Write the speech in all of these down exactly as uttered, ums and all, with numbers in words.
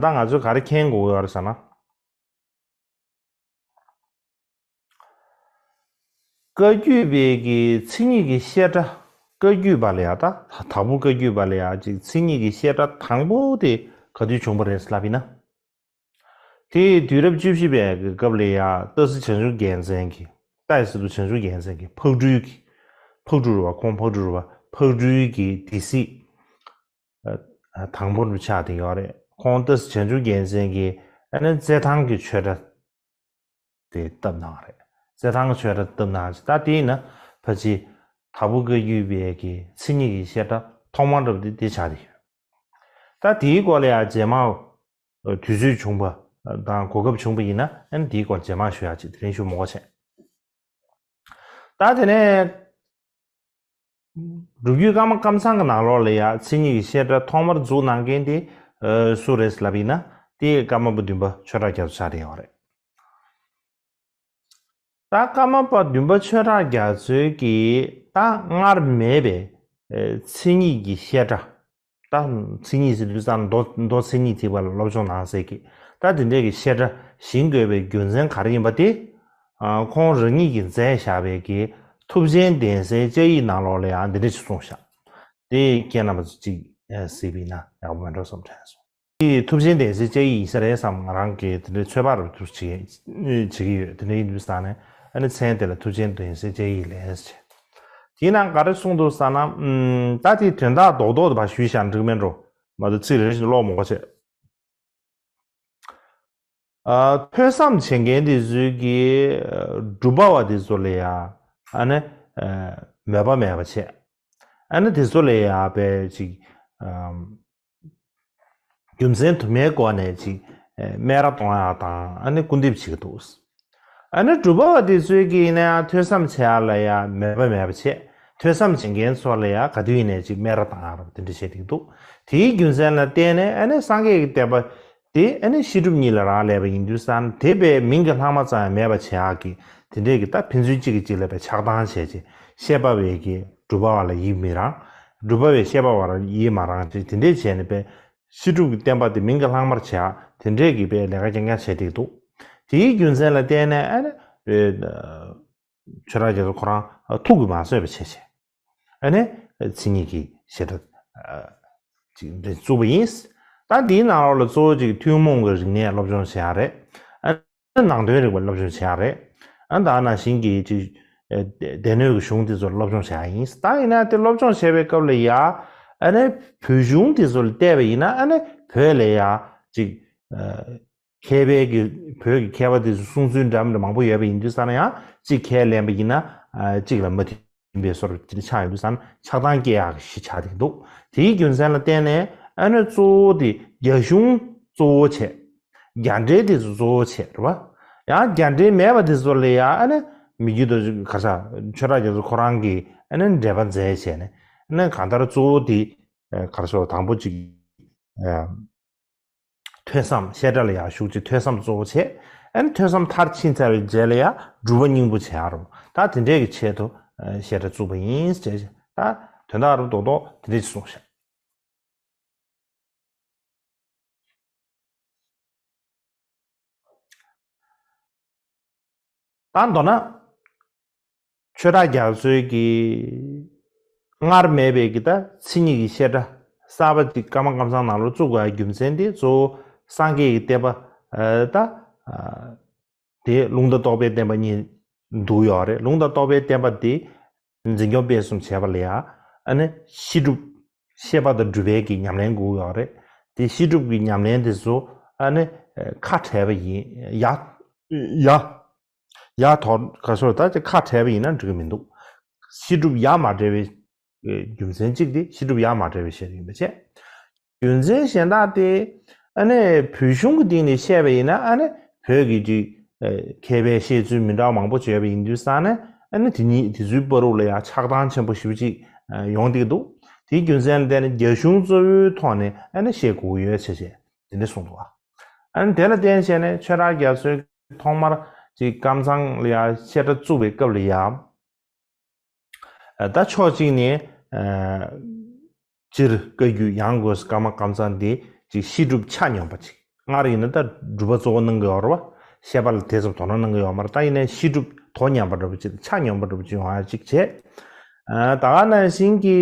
ད་ང་ཚོས་ག་རེ་མཁྱེན་དགོས་ཀྱི་ཡོད་རེད་ཟེར་ན། བཀའ་བརྒྱུད་པའི་གི་མཚན་ཉིད་ཀྱི་བཤད་གྲྭ། བཀའ་བརྒྱུད་པ་ལ་ཡ་ད་དྭགས་པོ་བཀའ་བརྒྱུད་པ་ལ་ཡ་ཅིག་མཚན་ཉིད་ཀྱི་བཤད་གྲྭ་དང་པོ་དེ་ག་དུས་བྱུང་བ་རེད་ལབ་ཡིན་ན། དེ་དུས་རབས་བཅུ་བཞི་པའི་གི་སྐབས་ལ་ཡ་སྟག་གཟིག་བྱང་ཆུབ་རྒྱལ་མཚན་གྱི། ཏཱའི་སི་ཏུ་བྱང་ཆུབ་རྒྱལ་མཚན་གྱི་ཕག་གྲུའི་གི། ཕག་གྲུ་རུ་བ་ཁོང་ཕག་གྲུ་རུ་བ་ཕག་གྲུའི་གི་སྡེ་སྲིད། ཨ། དང་པོ་རུ་ཆགས་བསྡད་ཡོད་རེད། ཁོང་ཏཱ་སི་བྱང་ཆུབ་རྒྱལ་མཚན་གྱིས་ཨ་ནི་རྩེད་ཐང་གི་ཆོས་གྲྭ་དེ་བཏབ་གནང་བ་རེད། རྩེད་ཐང་གི་ཆོས་གྲྭ་བཏབ་གནང་ཅིག་ད་དེ་ཡིན་ན་ཕལ་ཆེར་དྭགས་པོ་བཀའ་བརྒྱུད་པའི་གི་མཚན་ཉིད་ཀྱི་བཤད་གྲྭ་ཐོག་མར་འགྲུབ་དེ་དེ་ཆགས་བསྡད་ཡོད། ད་དེའི་སྐོར་ལ་ཡང་རྗེས་མ་དུས་ཚོད་བྱུང་བ་དང་གོ་སྐབས་བྱུང་བ་ཡིན་ན་ཨ་ནི་དེའི་སྐོར་རྗེས་མ་ཞུ་ཡག་ཅིག་དེ་རིང་ཞུ་མི་དགོས་བྱས། ད་དེ་ནས་སྒྲུབ་བརྒྱུད་ཀརྨ་ཀམ་ཚང་གི་ནང་ལོགས་ལ་ཡ་མཚན་ཉིད་ཀྱི་བཤད་གྲྭ་ཐོག་མར་འཛུགས་གནང་མཁན་དེ་ཨ་སུ་རེད་ལབ་ཡིན་ན་དེ་ཀརྨ་པ་བདུན་པ་ཆོས་གྲགས་རྒྱ་མཚོ་ཆགས་བསྡད་ཡོད་རེད། ད་ཀརྨ་པ་བདུན་པ་ཆོས་གྲགས་རྒྱ་མཚོའི་གི་ད་སྔར་མེད་པའི་ཨ་མཚན་ཉིད་ཀྱི་བཤད་གྲྭ། ད་མཚན་ཉིད་ཟེར་དུས་ཙམ་མདོ་མདོ་མཚན་ཉིད་ཐེག་པ་ལ་སློབ་སྦྱོང་གནང་སའི་གི་ད་དེ་འདྲའི་གི་བཤད་གྲྭ་བཞེངས་དགོས་པའི་རྒྱུ་མཚན་ག་རེ་ཡིན་པ་དེ། ཨ་ཁོང་རང་ཉིད་ཀྱིས་མཛད་བཞག་པའི་གི་ཐུབ་ཆེན་གདན་སའི་བཅའ་ཡིག་ནང་ལོགས་ལ་ཡང་འདི་འདྲ་ཞིག་གསུངས་བཞག་དེ་ཁྱེད་རྣམ་པ་ཚོ་ཅིག་ཨ་གཟིགས་པ་ཡིན་ན་ཡག་པོ་མེད་འགྲོ་བསམ་དྲན་སོང་། དེ་ཐུབ་ཆེན་གདན་སའི་བཅའ་ཡིག་ཡིན་ས་རེད་བསམ། ང་རང་གིས་དེ་འདྲའི་ཚོད་དཔག་རུ་ཐུག་བྱེད་བྱེད་ཀྱི་ཡོད། དེ་འདྲ་ཡིན་དུས་ཙང་ནས་ཨ་ནི་མཚན་དེ་ལ་ཐུབ་ཆེན་གདན་སའི་བཅའ་ཡིག་ལབ་བྱས། དེའི་ནང་ག་རེ་གསུངས་འདུག་ཟེར་ན། ཨུམ། ད་དེའི་དོན་དག་རྡོག་རྡོག་དེ་ཕར་ཞུས་བཞག་འགྲིག་མིན་འགྲོ། མ་གཏོགས་ཚིག་རེ་རེ་བཞིན་ཀློག་མི་དགོས་བྱས། ཨ། ཐོས་བསམ་བྱེད་མཁན་དེ་ཚོས་ཀྱིས་སྒྲུབ་པ་བ་དེ་ཚོ་ལ་ཡ་ཨ་ནི་ཨ་མོས་པ་མེད་པ་བྱས། ཨ་ནི་དེ་ཚོ་ལ་ཡ་དཔེ་ཅིག་ཨམ། རྒྱུ་མཚན་དུ་མའི་སྒོ་ནས་ཅིག་ཨ་སྨད་ར་གཏོང་ཡག་དང་ཨ་ནི་སྐུར་འདེབས་བྱེད་ཀྱི་འདུག་ཨ་ནི་སྒྲུབ་པ་བ་དེ་ཚོས་ཀྱིས་ཡིན་ན་ཡང་ཐོས་བསམ་བྱེད་ཡག་ལ་ཡ་མོས་པ་མེད་པ་བྱས། ཐོས་བསམ་བྱེད་མཁན་ཚོ་ལ་ཡ་ག་དུས་ཡིན་ནའི་ཅིག་སྨད་ར་བཏང་ཡག་ར་དེ་འདྲ་བྱེད་ཀྱི་འདུག་དེའི་རྒྱུ་མཚན་ལ་བརྟེན་ནས་ཨ་ནི་སངས་རྒྱས་ཀྱི་བསྟན་པ་དེ་ཨ་ནི་བཤད་སྒྲུབ་གཉིས་ལ་རག་ལས་པ་ཡིན་དུས་ཙང་དེ་བས་མིང་གི་ལྷག་མ་ཙམ་ཡང་མེད་པ་བྱེད་ཡག་གི་དེ་འདྲས་ཀྱི་ད་ཕན་ཚུན་གཅིག་གིས་གཅིག་ལ་དཔེ་ཆགས་སྡང་བྱས་བྱས། བཤད་པ་བས་ཀྱི་སྒྲུབ་པ་བ་ལ་ཡིད་མི་རངས། སྒྲུབ་པ་བས་བཤད་པ་བ་ལ་ཡིད་མ་རངས་བྱས། དེ་འདྲས་བྱས་ནས་དཔེ་བཤད་སྒྲུབ་ཀྱི་བསྟན་པ་དེ་མིང་གི་ལྷག་མར་བྱེད་ཡག་དེ་འདྲས་ཀྱི་དཔེ་ལས་ཀ་རྐྱང་རྐྱང་བྱས་བསྡད་འདུག་དེའི་རྒྱུ་མཚན་ལ་བརྟེན་ནས་ཨ་ནི་ཨེ་ཆོས་གྲགས་རྒྱ་མཚོ་ཁོ་རང་ཐུགས་ཀྱིས་མ་བཟོད་པ་བྱས་བྱས། ཨ་ནི་མཚན་ཉིད་ཀྱི་བཤད་གྲྭ་ཅིག་འདི་བཙུགས་པ་ཡིན། ད་འདིའི་ནང་ལོགས་ལ་གཙོ་བོ་ཅིག་ཐུན་མོང་གི་རིག་གནས་སློབ་སྦྱོང་བྱེད་ཡག་རེད། ཨ་ནི་ནང་དོན་རིག་པ་སློབ་སྦྱོང་བྱེད་ཡག་རེད། ཨ་ནི་ད་ནང་བཞིན་གྱི་ཅིག་སྡེ་སྣོད་ཀྱི་གཞུང་དེ་ཚོ་སློབ་སྦྱོང་བྱེད་ཡག་ཡིན། ད་ཡིན་ན་དེ་སློབ་སྦྱོང་བྱེད་པའི་སྐབས་ལ་ཡ་ཨ་ནི་བོད་གཞུང་དེ་ཚོ་ལ་བལྟས་པ་ཡིན་ན་ཨ་ནི་བོད་ལ་ཡ་ཅིག་མཁས་པའི་གི་བོད་ཀྱི་མཁས་པ་དེ་ཚོ་གསུང་ཚུལ་འདྲ་མི་འདྲ་མང་པོ་ཡོད་པ་ཡིན་དུས་ཙང་ན་ཡང་གཅིག་ཁས་ལེན་པ་ཡིན་ན་ཨ་གཅིག་ལ་མ་མཐུན་པའི་བཟོ་འདྲ་དེ་འདྲ་ཆགས་ཡོང་དུས་ཙང་ན་ཆགས་སྡང་སྐྱེ་ཡག་གི་གཞི་ཆགས་བསྡད་འདུག་དེའི་རྒྱུ་མཚན་ལ་བརྟེན་ནས་ཨ་ནི་གཙོ་བོ་དེ་རྒྱ་གཞུང་གཙོ་བོ་བྱས། རྒྱ་འགྲེལ་དེ་ཚོ་གཙོ་བོ་བྱས་རེད་བ། ཡང་རྒྱ་འགྲེལ་མེད་པ་དེ་ཚོ་ལ་ཡང་ཨ་ནི་མི་རྒྱུད་དུ་ག་ས་ཆོས་གྲགས་རྒྱ་མཚོ་ཁོ་རང་གིས་ཨ་ནི་འགྲེལ་པ་མཛད་བྱས་ནས་ཨ་ནི་གང་ལྟར་གཙོ་བོ་དེ་ག་རེ་ཟེར་དང་པོ་གཅིག་ཐོས་བསམ་བཤད་གྲྭ་ལ་ཡང་ཤུགས་ཆེ་ཐོས་བསམ་གཙོ་བོ་བྱས། ཨ་ནི་ཐོས་བསམ་མཐར་ཕྱིན་ཚར་བའི་རྗེས་ལ་ཡང་སྒྲུབ་པ་སྙིང་པོ་བྱེད་ཡག་རུ་ད་དེ་འདྲས་ཀྱི་ཆེད་དུ་བཤད་གྲྭ་བཙུགས་པ་ཡིན་ཞེས་ད་དོན་དག་རུ་རྡོག་རྡོག་དེ་འདྲས་ཀྱི་གསུངས་ཤག་ད་མདོར་ན། ཆོས་གྲགས་རྒྱ་མཚོའི་གི་སྔར་མེད་པའི་གི་ད་མཚན་ཉིད་ཀྱི་བཤད་གྲྭ་གསར་པ་ཅིག་ཀརྨ་ཀམ་ཚང་ནང་ལོགས་བཙུགས་དགོས་ཡ་རྒྱུ་མཚན་དེ་གཙོ་བོ་སངས་རྒྱས་ཀྱི་བསྟན་པ་ད་དེ་ལུང་དང་རྟོགས་པའི་བསྟན་པ་གཉིས་འདུག་ཡོད་རེད། ལུང་དང་རྟོགས་པའི་བསྟན་པ་དེ་འཛིན་སྐྱོང་སྤེལ་གསུམ་བྱས་པ་ལ་ཡ་ཨ་ནི་བཤད་སྒྲུབ་བཤད་པ་དང་སྒྲུབ་པའི་གི་ཉམས་ལེན་དགོས་ཡོད་རེད། དེ་བཤད་སྒྲུབ་ཀྱི་ཉམས་ལེན་དེ་ཚོ་ཨ་ནི་ཁ་བྲལ་བ་ཡིན་ཡ། ཡ། ཡ་དོར་ག་སོར་ད་ཅི་ཁ་བྲལ་བ་ཡིན་ན་འགྲིག་གི་མི་འདུག་བཤད་སྒྲུབ་ཡ་མ་བྲལ་བའི་རྒྱུ་མཚན་གཅིག་དེ་བཤད་སྒྲུབ་ཡ་མ་བྲལ་བའི་བཤད་ཡིན་པ་བྱས། རྒྱུ་མཚན་གཞན་དག་དེ་ཨ་ནི་བོད་གཞུང་གི་སྟེང་ནས་བཤད་པ་ཡིན་ན་ཨ་ནི་བོད་ཀྱི་ཅིག་མཁས་པའི་བཤད་ཚུལ་མི་འདྲ་བ་མང་པོ་བྱས་པ་ཡིན་དུས་ཙང་ནས་ཨ་ནི་དེ་གཉིས་དེ་ཚོའི་བར་དུ་ལ་ཡང་ཆགས་སྡང་ཆེན་པོ་ཞེ་པོ་ཅིག་ཡོང་བསྡད་ཀྱི་འདུག་དེའི་རྒྱུ་མཚན་ལ་བརྟེན་ནས་རྒྱ་གཞུང་གཙོ་བོའི་ཐོག་ནས་ཨ་ནི་བཤད་དགོས་ཀྱི་ཡོད་ཆེ་ཆེ་དེ་འདྲ་གསུངས་འདུག་ཨ་ནི་དེ་ལ་བརྟེན་བྱས་ནས་ཆོས་གྲགས་རྒྱ་མཚོས་ཐོག་མར་ཅིག་ཀམ་ཚང་ལ་ཡང་བཤད་གྲྭ་བཙུགས་པའི་སྐབས་ལ་ཡང་། ད་ཕྱོགས་གཅིག་ནས་སྤྱིར་བཀའ་བརྒྱུད་ཡང་སྒོས་སུ་ཀརྨ་ཀམ་ཚང་འདི་ཅིག་བཤད་སྒྲུབ་ཆ་སྙོམས་པ་ཅིག་ སྔར་ཡིན་ན་ད་སྒྲུབ་པ་གཙོ་བོ་གནང་གི་ཡོད་རེད་བ། བཤད་པ་ལ་དེ་ཙམ་དོ་སྣང་གནང་གི་ཡོད་མ་རེད། ད་ཡིན་ནའི་བཤད་སྒྲུབ་དོ་མཉམ་པ་འདྲ་པོ་ཅིག་ཆ་མཉམ་པ་འདྲ་པོ་ཅིག་ཡོང་ཡ་ཅིག་བྱས། ཨ། ད་ག་ནང་བཞིན་གྱི་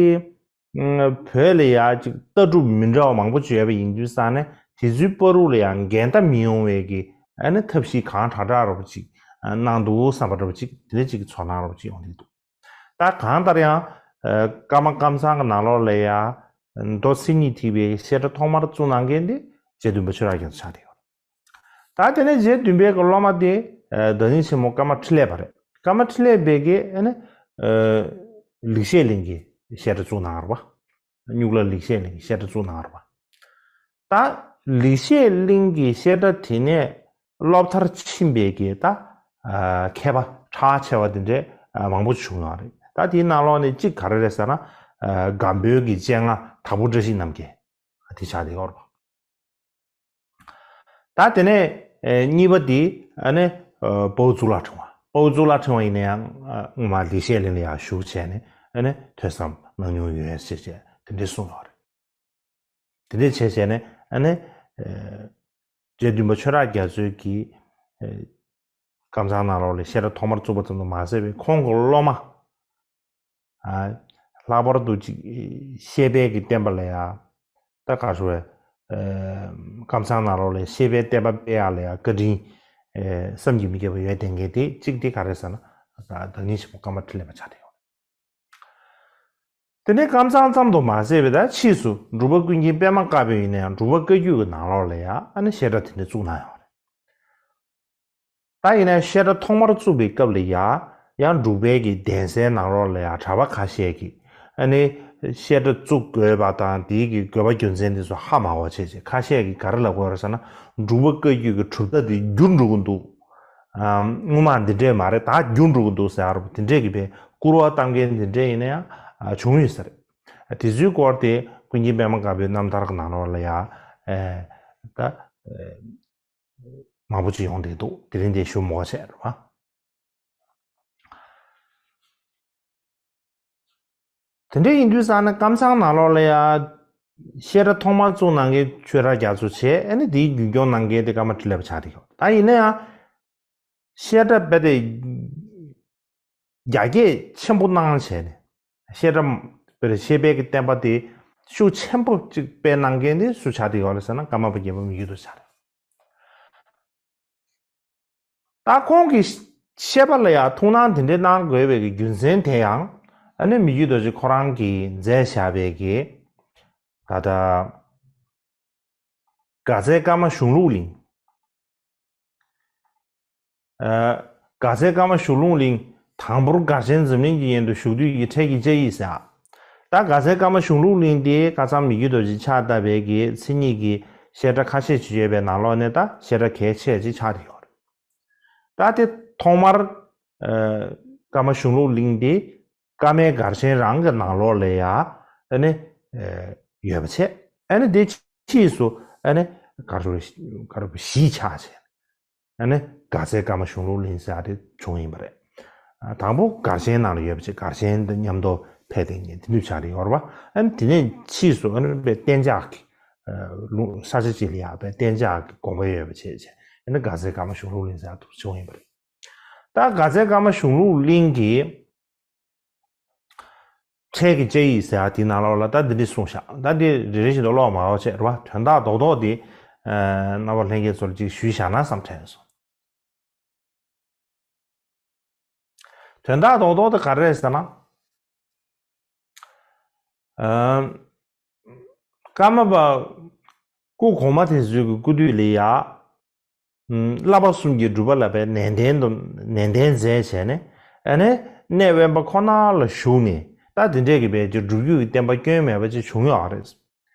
བོད་ལ་ཡ་ཅིག་ལྟ་གྲུབ་མི་འདྲ་བ་མང་པོ་ཅིག་ཡོད་པ་ཡིན་དུས་ཙང་ནས་དེ་ཚོའི་བར་དུ་ལ་ཡ་འགལ་ཟླ་མི་ཡོང་བའི་གི་ཨ་ནི་ཐབས་ཤེས་གང་དྲག་དྲག་འདྲ་པོ་ཅིག་གནང་འདུག་བསམ་པ་འདྲ་པོ་ཅིག་དེ་འདྲ་ཅིག་གི་ཚོར་སྣང་འདྲ་པོ་ཅིག་ཡོང་གི་འདུག་ད་གང་ལྟར་ཡང་། ཨ། ཀརྨ་ཀམ་ཚང་གི་ནང་ལོགས་ལ་ཡ། མདོ་མཚན་ཉིད་ཐེག་པའི་བཤད་གྲྭ་ཐོག་མར་བཙུགས་གནང་མཁན་དེ་རྗེ་བདུན་པ་ཆོས་གྲགས་རྒྱ་མཚོ་ཆགས་བསྡད་ཡོད། ད་དེ་ནས་རྗེ་བདུན་པའི་གི་སློབ་མ་དེ། ཨ། བདག་ཉིད་ཆེན་མོ་ཀརྨ་འཕྲིན་ལས་པ་རེད། ཀརྨ་འཕྲིན་ལས་པས་ཀྱི་ཨ་ནི། ཨ། ལེགས་བཤད་གླིང་གི་བཤད་གྲྭ་བཙུགས་གནང་བ་རེད་པ། སྨྱུག་ལ་ལེགས་བཤད་གླིང་གི་བཤད་གྲྭ་བཙུགས་གནང་བ་རེད་པ། ད་ལེགས་བཤད་གླིང་གི་བཤད་གྲྭ་དེ་ནས་སློབ་མཐར་ཕྱིན་པའི་གི་ད། ཨ། མཁས་པ་གྲགས་ཆེ་བ་དེ་འདྲས་མང་པོ་བྱུང་ཡོད་རེད། ད་དེའི་ནང་ལོགས་ནས་གཅིག་ག་རེ་རེད་ཟེར་ན། ཨ། སྒམ་པོའི་གི་སྤྱན་སྔ་དྭགས་པོ་བཀྲ་ཤིས་རྣམ་རྒྱལ་དེ་ཆགས་བསྡད་ཡོད་རེད་པ། ད་དེ་ནས་ཨ་གཉིས་པ་དེ་ཨ་ནི་ཨ་དཔའ་བོ་གཙུག་ལག་ཕྲེང་བ། དཔའ་བོ་གཙུག་ལག་ཕྲེང་བ་ཡིན་ན་ཡང་ཨ་སྔོན་མ་ལེགས་བཤད་གླིང་ལ་ཡང་བཞུགས་བྱས་ནས་ཨ་ནི་ཐོས་བསམ་གནང་མྱོང་ཡོད་ཟེར་བྱས་དེ་འདྲས་གསུངས་ཡོད་རེད། དེ་འདྲས་བྱས་བྱས་ནས་ཨ་ནི་ཨ་རྗེ་བདུན་པ་ཆོས་གྲགས་རྒྱ་མཚོས་ཀྱིས་ཨ་ཀམ་ཚང་ནང་ལོགས་ལ་བཤད་གྲྭ་ཐོག་མར་བཙུགས་པ་ཙམ་དུ་མ་ཟད་པའི་ཁོང་གི་སློབ་མ། ཨ། ལྷག་པར་དུ་ཅིག་བཤད་པའི་གི་བསྟན་པ་ལ་ཡ། ད་ག་རེ་ཟེར། ཨ། ཀམ་ཚང་ནང་ལོགས་ལ་བཤད་པའི་བསྟན་པ་སྤེལ་ཡག་ལ་ཡ་བཀའ་དྲིན། ཨ། བསམ་གྱིས་མི་ཁྱབ་པ་ཡོད་བསྡད་མཁན་དེ་གཅིག་དེ་ག་རེ་ཟེར་ན། ད་བདག་ཉིད་ཆེན་པོ་ཀརྨ་འཕྲིན་ལས་པ་ཆགས་བསྡད་ཡོད། དེ་ནས་ཀམ་ཚང་ཙམ་དུ་མ་ཟད་པའི་ད་ཕྱིས་སུ་འབྲུག་པ་ཀུན་མཁྱེན་པད་མ་དཀར་པོ་ཡིན་ན་ཡང་འབྲུག་པ་བཀའ་བརྒྱུད་ཀྱི་ནང་ལོགས་ལ་ཡ་ཨ་ནི་བཤད་གྲྭ་དེ་འདྲ་བཙུགས་གནང་ཡོད་རེད། ད་ཡིན་ན་བཤད་གྲྭ་ཐོག་མར་བཙུགས་པའི་སྐབས་ལ་ཡ། ཡང་འབྲུག་པའི་གི་གདན་སའི་ནང་ལོགས་ལ་ཡ་གྲྭ་པ་ཁ་ཤས་ཀྱིས་ཨ་ནི་བཤད་གྲྭ་བཙུགས་དགོས་པ་དང་དེའི་གི་དགོས་པ་རྒྱུ་མཚན་དེ་ཚོ་ཧ་མ་གོ་བྱས་བྱས་ཁ་ཤས་ཀྱིས་ག་རེ་ལབ་ཀྱི་ཡོད་རེད་ཟེར་ན། འབྲུག་པ་བཀའ་བརྒྱུད་ཀྱི་གྲུབ་མཐའ་དེ་འགྱུར་འགྲོ་གི་འདུག་ཨ། སྔོན་མ་འདི་འདྲས་མ་རེད། ད་འགྱུར་འགྲོ་གི་འདུག་ཟེར་ཡ་རེད། དེ་འདྲས་ཀྱི་བའི་སྐུར་བ་བཏང་མཁན་དེ་འདྲས་ཡིན་ན་ཡང་ཨ་བྱུང་ཡོད་ས་རེད། དེ་ཚོའི་སྐོར་དེ་ཀུན་མཁྱེན་པད་མ་དཀར་པོའི་རྣམ་ཐར་གྱི་ནང་ལོགས་ལ་ཡ། ཨེ། ད། ཨེ། མང་པོ་ཅིག་ཡོང་བསྡད་འདུག་དེ་རིང་དེ་ཞུ་མ་དགོས་བྱས་རེད་བ། དེ་འདྲ་ཡིན་དུས་ཙང་ན་ཀམ་ཚང་ནང་ལོགས་ལ་ཡ། བཤད་གྲྭ་ཐོག་མར་བཙུགས་གནང་མཁན་ཆོས་གྲགས་རྒྱ་མཚོ་བྱས། ཨ་ནི་དེའི་རྒྱུན་སྐྱོང་གནང་མཁན་དེ་ཀརྨ་འཕྲིན་ལས་པ་ཆགས་བསྡད་ཡོད། ད་ཡིན་ན་ཡང་། བཤད་གྲྭ་དཔེ་དེ་རྒྱ་སྐྱེད་ཆེན་པོ་གནང་བྱས་ནས། བཤད་གྲྭ་དཔེ་བཤད་པའི་གི་བསྟན་པ་དེ་ཤུགས་ཆེན་པོ་ཅིག་སྤེལ་གནང་མཁན་དེ་སུ་ཆགས་བསྡད་ཡོད་ལ་ཟེར་ན་ཀརྨ་པ་དགེ་འཕེལ་མི་བསྐྱོད་རྡོ་རྗེ་ཆགས་རེད། ད་ཁོང་གི་བཤད་པ་ལ་ཡང་ཐུགས་སྣང་དེ་འདྲའི་གནང་དགོས་པའི་གི་རྒྱུ་མཚན་དེ་ཡང་ཨ་ནི་མི་བསྐྱོད་རྡོ་རྗེ་ཁོ་རང་གིས་མཛད་བཞག་པའི་གི་ད་ལྟ་དགའ་ཚལ་ཀརྨ་གཞུང་ལུགས་གླིང་། ཨ། དགའ་ཚལ་ཀརྨ་གཞུང་ལུགས་གླིང་། དང་པོར་གར་ཆེན་འཛམ་གླིང་གི་ཡན་དུ་བཞུགས་དུས་ཀྱི་འཕྲལ་གྱི་བཅའ་ཡིག་ཟེར། ད་དགའ་ཚལ་ཀརྨ་གཞུང་ལུགས་གླིང་དེ་ཁ་སང་མི་བསྐྱོད་རྡོ་རྗེ་ཕྱག་བཏབ་པའི་གི་མཚན་ཉིད་ཀྱི་བཤད་གྲྭ་ཁ་ཤས་ཅིག་ཡོད་པའི་ནང་ལོགས་ནས་ད་བཤད་གྲྭ་གལ་ཆེ་ཅིག་ཆགས་བསྡད་ཡོད་རེད། ད་དེ་ཐོག་མར་ཨ་ཀརྨ་གཞུང་ལུགས་གླིང་དེ་ཀརྨའི་གར་ཆེན་རང་གི་ནང་ལོགས་ལ་ཡ་ཨ་ནི་ཨ་ཡོད་པ་བྱས། ཨ་ནི་དེ་ཕྱིས་སུ་ཨ་ནི་ག་རེ་ག་རེ་གཞིས་ཆགས་བྱས། ཨ་ནི་དགའ་ཚལ་ཀརྨ་གཞུང་ལུགས་གླིང་ཟེར་ཡ་དེ་བྱུང་ཡིན་པ་རེད། ཨ་དང་པོ་གར་ཆེན་ནང་ལ་ཡོད་པ་བྱས། གར་ཆེན་དང་མཉམ་དུ་ཕེབས་བསྡད་མཁན་དེ་འདྲ་ཆགས་བསྡད་ཡོད་རེད་པ། ཨ་ནི་དེ་ནས་ཕྱིས་སུ་ཨ་ནི་དཔེ་གཏན་འཇགས་ཀྱི་ཨ་ལུང་ས་ཆ་གཅིག་ལ་ཡ་དཔེ་གཏན་འཇགས་ཀྱི་དགོངས་པ་ཡོད་པ་བྱས་བྱས། ཨ་ནི་དགའ་ཚལ་ཀརྨ་གཞུང་ལུགས་གླིང་ཟེར་ཡ་དེ་བྱུང་ཡིན་པ་རེད། ད་དགའ་ཚལ་ཀརྨ་གཞུང་ལུགས་གླིང་གི་འཕྲལ་གྱི་བཅའ་ཡིག་ཟེར་ཡ་དེའི་ནང་ལོགས་ལ་ད་འདི་འདྲ་གསུངས་བཞག་ད་འདི་རེ་རེ་བཞིན་དུ་ཀློག་མ་དགོས་བྱས་རེད་པ། དོན་དག་རྡོག་རྡོག་དེ་ཨ་རྣམ་པ་ལྷན་རྒྱས་ཚོར་ཅིག་ཞུས་བཞག་ན་བསམ་དྲན་སོང་། དོན་དག་རྡོག་རྡོག་དེ་ག་རེ་རེད་ཟེར་ན། ཨ་ཀརྨ་པ་སྐུ་གོང་མ་དེ་ཚོའི་གི་སྐུ་དུས་ལ་ཡ། ཨ་བསླབ་པ་གསུམ་གྱི་སྒྲུབ་པ་ལ་དཔེ་ནན་ཏན་དུ་ནན་ཏན་མཛད་བྱས་ནས་ཨ་ནི་གནས་དབེན་པ་ཁོ་ན་ལ་བཞུགས་ནས་ད་དེ་འདྲས་ཀྱི་དཔེ་ཅིག་སྒྲུབ་བརྒྱུད་ཀྱི་བསྟན་པ་སྐྱོན་མེད་པ་ཅིག་བྱུང་ཡོད་རེད།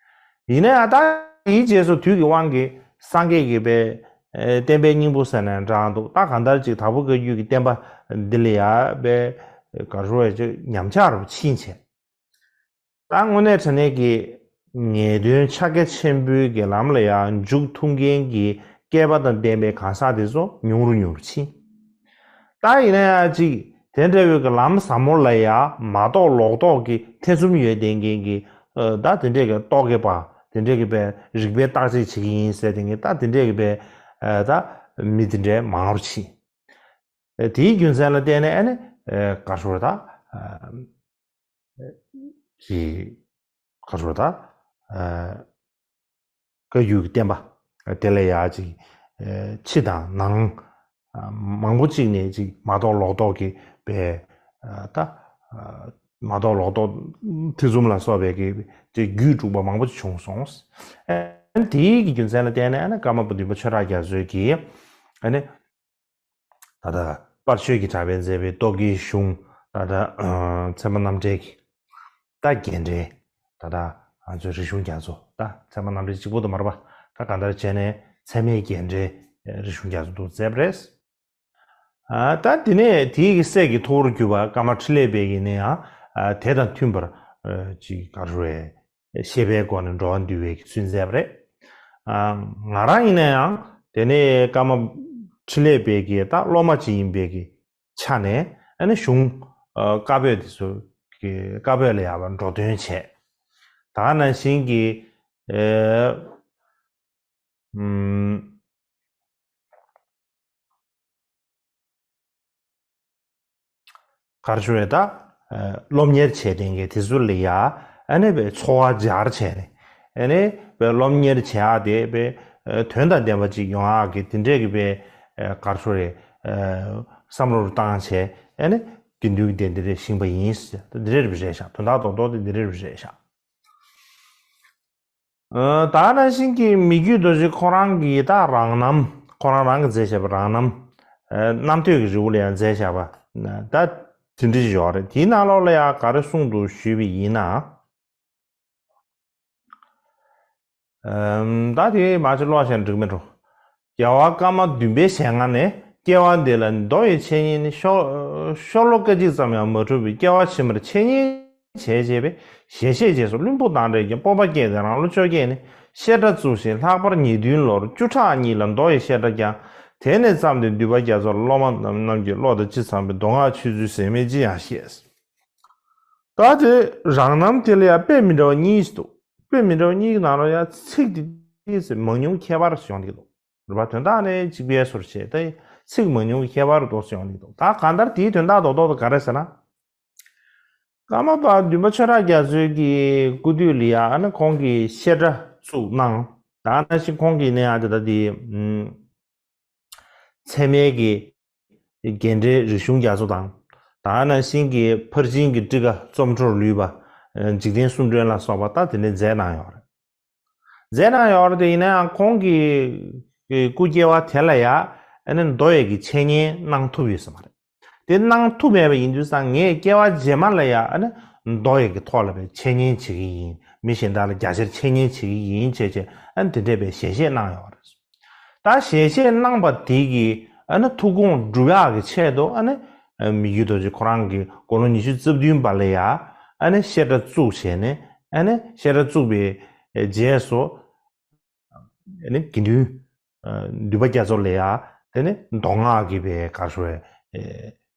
ཡིན་ན་ཡང་ད་དེའི་རྗེས་སུ་དུས་ཀྱི་དབང་གིས་སངས་རྒྱས་ཀྱི་དཔེ་ཨེ་བསྟན་པའི་སྙིང་པོ་ཟེར་ནའང་འདྲ་འདུག་ད་གང་ལྟར་ཅིག་དྭགས་པོ་བཀའ་བརྒྱུད་ཀྱི་བསྟན་པ་འདི་ལ་ཡ་དཔེ་ག་རེ་ཟེར་ཅིག་ཉམས་ཆག་རུ་ཕྱིན་བྱས། ད་དངོས་གནས་དྲང་གནས་ཀྱི་ངེས་དོན་ཕྱག་རྒྱ་ཆེན་པོའི་གི་ལམ་ལ་ཡང་འཇུག་ཐུབ་མཁན་གྱི་སྐལ་པ་དང་ལྡན་པའི་གང་ཟག་དེ་ཚོ་ཉུང་རུ་ཉུང་རུ་ཕྱིན། ད་ཡིན་ན་ཡང་ཅིག་དེ་འདྲ་བའི་གི་ལམ་ཟབ་མོ་ལ་ཡང་མ་རྟོགས་ལོག་རྟོག་གི་ཐེ་ཚོམ་ཡོད་བསྡད་མཁན་གྱི་ཨ་ད་དེ་འདྲའི་གི་རྟོག་གེ་པ་ དེ་འདྲས་ཀྱི་པའི་རིག་པའི་བརྟག་དཔྱད་བྱེད་ཀྱི་ཡིན་ཟེར་དེ་ངས་ད་དེ་འདྲས་ཀྱི་པའི་ད་མི་དེ་འདྲས་མང་རུ་ཕྱིན། དེའི་རྒྱུ་མཚན་ལ་བརྟེན་ནས་ཨ་ནི་ག་རེ་ཟེར་ད། ཅིག་ག་རེ་ཟེར་ད། བཀའ་བརྒྱུད་ཀྱི་བསྟན་པ་དེ་ལ་ཡ་ཅིག་ཕྱི་དང་ནང་མང་པོ་ཅིག་ནས་ཅིག་མ་རྟོགས་ལོག་རྟོག་གི་པའི་ད་མ་རྟོགས་ལོག་རྟོག་ཐེ་ཚོམ་ལ་སོགས་པའི་གི་ཅིག་རྒྱུད་དཀྲུགས་པ་མང་པོ་ཅིག་བྱུང་སོང་། ཨ་ནི་དེའི་གི་རྒྱུ་མཚན་ལ་བརྟེན་ནས་ཨ་ནི་ཀརྨ་པ་བདུན་པ་ཆོས་གྲགས་རྒྱ་མཚོས་ཀྱིས་ཨ་ནི། ད་ལྟ་དཔལ་ཆོས་ཀྱི་གྲགས་པས་མཛད་པའི་རྟོག་གེའི་གཞུང་ད་ལྟ་ཚད་མ་རྣམ་འགྲེལ་གྱི་ད་རྒྱན་འགྲེལ་ད་ལྟ་ང་ཚོའི་རིག་གཞུང་རྒྱ་མཚོ་ད་ཚད་མ་རྣམ་འགྲེལ་གཅིག་པོ་དུ་མ་རེད་པ། ད་གང་ལྟར་བྱས་ནས་ཚད་མའི་རྒྱན་འགྲེལ་རིག་གཞུང་རྒྱ་མཚོ་འདུག་མཛད་པ་རེད། ད་དེ་ནས་དེའི་གི་སྲས་ཀྱི་ཐུ་བོར་གྱུར་པ་ཀརྨ་འཕྲིན་ལས་པའི་གི་ནས་ཡང་དེ་དང་མཐུན་པར་ཅིག་ག་རེ་ཞེས་པའི་སྒོ་ནས་འགྲོ་བ་འདུལ་བའི་གི་ཚུལ་མཛད་པ་རེད། ང་རང་ཡིན་ན་ཡང་དེ་ནས་ཀརྨ་འཕྲིན་ལས་པའི་གི་ད་སློབ་མ་ཅིག་ཡིན་པའི་གི་ཆ་ནས་ཨ་ནི་གཞུང་བཀའ་པོད་དེ་ཚོ་གི་བཀའ་པོད་ལ་ཡང་འགྲོ་དོན་བྱས། ད་ག་ནང་བཞིན་གྱི་ཨུམ། ག་རེ་ཞུ་རེད་ད། སློབ་གཉེར་བྱས་ཏེ་གི་དེ་ཚོ་ལ་ཡ་ཨ་ནི་བའི་འཚོ་བ་སྦྱར་བྱས་ནས་ཨ་ནི་བའི་སློབ་གཉེར་བྱེད་ཡག་དེ་བའི་དོན་དང་ལྡན་པ་ཅིག་ཡོང་ཡག་གི་དེ་འདྲས་ཀྱི་བའི་ག་རེ་ཞུ་རེད། བསམ་བློ་རུ་བཏང་བྱས་ཨ་ནི་དགེ་འདུན་གྱི་སྡེ་འདི་རེ་བཞེངས་པ་ཡིན་ཟེར་འདི་རེ་རེ་རེད་ཤག་དོན་དག་རྡོག་རྡོག་དེ་འདི་རེ་རེ་རེད་ཤག་ད་ག་ནང་བཞིན་གྱི་མི་བསྐྱོད་རྡོ་རྗེ་ཁོ་རང་གི་ད་རང་རྣམ་ཁོ་རང་རང་གི་མཛད་བཞག་པ་རང་རྣམ། རྣམ་ཐོས་ཀྱི་རི་བོ་ལ་ཡང་མཛད་བཞག་པ་ད་དེ་འདྲ་ཞིག་ཡོད་རེད། དེའི་ནང་ལོགས་ལ་ཡང་ག་རེ་གསུངས་འདུག་ཞུས་པ་ཡིན་ན། ད་དེ་མ་ཅིག་ཀློག་བྱས་ན་འགྲིག་མེད་འགྲོ། རྒྱལ་བ་ཀརྨ་བདུན་པའི་ཞལ་སྔ་ནས་སྐྱེ་བ་འདི་ལ་མདོ་ཡི་འཆད་ཉན་ནི་ཤོ་ཤོ་ལོ་ཀ་གཅིག་ཙམ་ཡང་མ་གྲུབ་པའི་སྐྱེ་བ་ཕྱི་མར་འཆད་ཉན་བྱས་བྱས་པས་ཞལ་བཞེས་རྗེས་སུ་བློན་པོ་དང་འབྲལ་ཞིང་སྤོབས་པ་སྐྱེས་ཏེ་རང་ལོ་བཅོ་བརྒྱད་ནས་བཤད་གྲྭ་བཙུགས་ཤིང་ལྷག་པར་ཉེར་བདུན་ལོར་བཅུ་ཕྲག་གཉིས་ལ་མདོ་ཡི་བཤད་གྲྭ་བསྐྱངས། དེ་ནས་བརྩམས་ཏེ་འདུས་པ་རྒྱ་མཚོ་ལ་སློབ་མ་རྣམས་ཀྱིས་བློ་དང་ལྗིད་ཚིམ་པའི་མདོ་སྔགས་ཆོས་ཚུལ་ཟད་མེད་ཅི་ཡང་བཤད། ད་དེ་རང་རྣམ་དེ་ལ་ཡང་དཔེ་མི་འདྲ་བ་གཉིས་ཤིག་འདུག་དཔེ་མི་འདྲ་བ་གཉིས་ཀྱི་ནང་ལ་ཡང་ཚིག་དེ་ཏོག་ཙམ་མང་ཉུང་ཁྱད་པར་ཡོང་གི་འདུག་རེད་པ། དོན་དག་ནི་གཅིག་པའི་བཟོ་འདྲ་བྱས་ཏེ་ཚིག་མང་ཉུང་གི་ཁྱད་པར་ཏོག་ཙམ་ཡོང་གི་འདུག་ད་གང་ལྟར་དེའི་དོན་དག་རྡོག་རྡོག་ཏུ་ག་རེ་ཟེར་ན། ཀརྨ་པ་བདུན་པ་ཆོས་གྲགས་རྒྱ་མཚོའི་གི་སྐུ་དུས་ལ་ཡང་ཨ་ནི་ཁོང་གིས་བཤད་གྲྭ་བཙུགས་གནང་། ད་ནང་བཞིན་ཁོང་གིས་ནི་ཡང་དེ་ལྟ་དེ་ཚད་མའི་གི་རྒྱན་འགྲེལ་རིག་གཞུང་རྒྱ་མཚོ་དང་། ད་ནང་བཞིན་གྱི་ཕར་ཕྱིན་གྱི་ཊཱི་ཀ་རྩོམ་འཕྲོར་ལུས་པ། འཇིག་རྟེན་གསུམ་སྒྲོན་ལ་སོགས་པ་ད་དེ་ནས་མཛད་གནང་ཡོད་རེད། མཛད་གནང་ཡོད་རེད་དེ་ཡིན་ན་ཡང་ཁོང་གི་སྐུ་སྐྱེ་བ་དེ་ལ་ཡང་ཨ་ནི་མདོ་ཡི་གི་འཆད་ཉན་གནང་ཐུབ་ཡོད་ས་མ་རེད། དེ་གནང་ཐུབ་མེད་པ་ཡིན་དུས་ཙང་ངས་སྐྱེ་བ་རྗེས་མ་ལ་ཡང་ཨ་ནི་མདོ་ཡི་གི་ཐོག་ལ་བའི་འཆད་ཉན་བྱེད་ཀྱི་ཡིན། མི་གཞན་དག་ལ་རྒྱ་ཆེར་འཆད་ཉན་བྱེད་ཀྱི་ཡིན་བྱས་བྱས་ཨ་ནི་དེ་འདྲས་པའི་ཞལ་བཞེས་གནང་ཡོད་རེད། ད་ཞལ་བཞེས་གནང་པ་དེ་གི་ཨ་ནི་ཐུགས་དགོངས་སྒྲུབ་ཡག་གི་ཆེད་དུ་ཨ་ནི་མི་བསྐྱོད་རྡོ་རྗེ་ཁོ་རང་གི་དགུང་ལོ་ཉི་ཤུ་རྩ་བདུན་པ་ལ་ཡ་ཨ་ནི་བཤད་གྲྭ་བཙུགས་བྱས་ནས་ཨ་ནི་བཤད་གྲྭ་བཙུགས་པའི་རྗེས་སུ་ཨ་ནི་དགེ་འདུན་འདུས་པ་རྒྱ་མཚོ་ལ་ཡ་དེ་ནི་མདོ་སྔགས་ཀྱི་པའི་ག་རེ་ཞུ་བའི་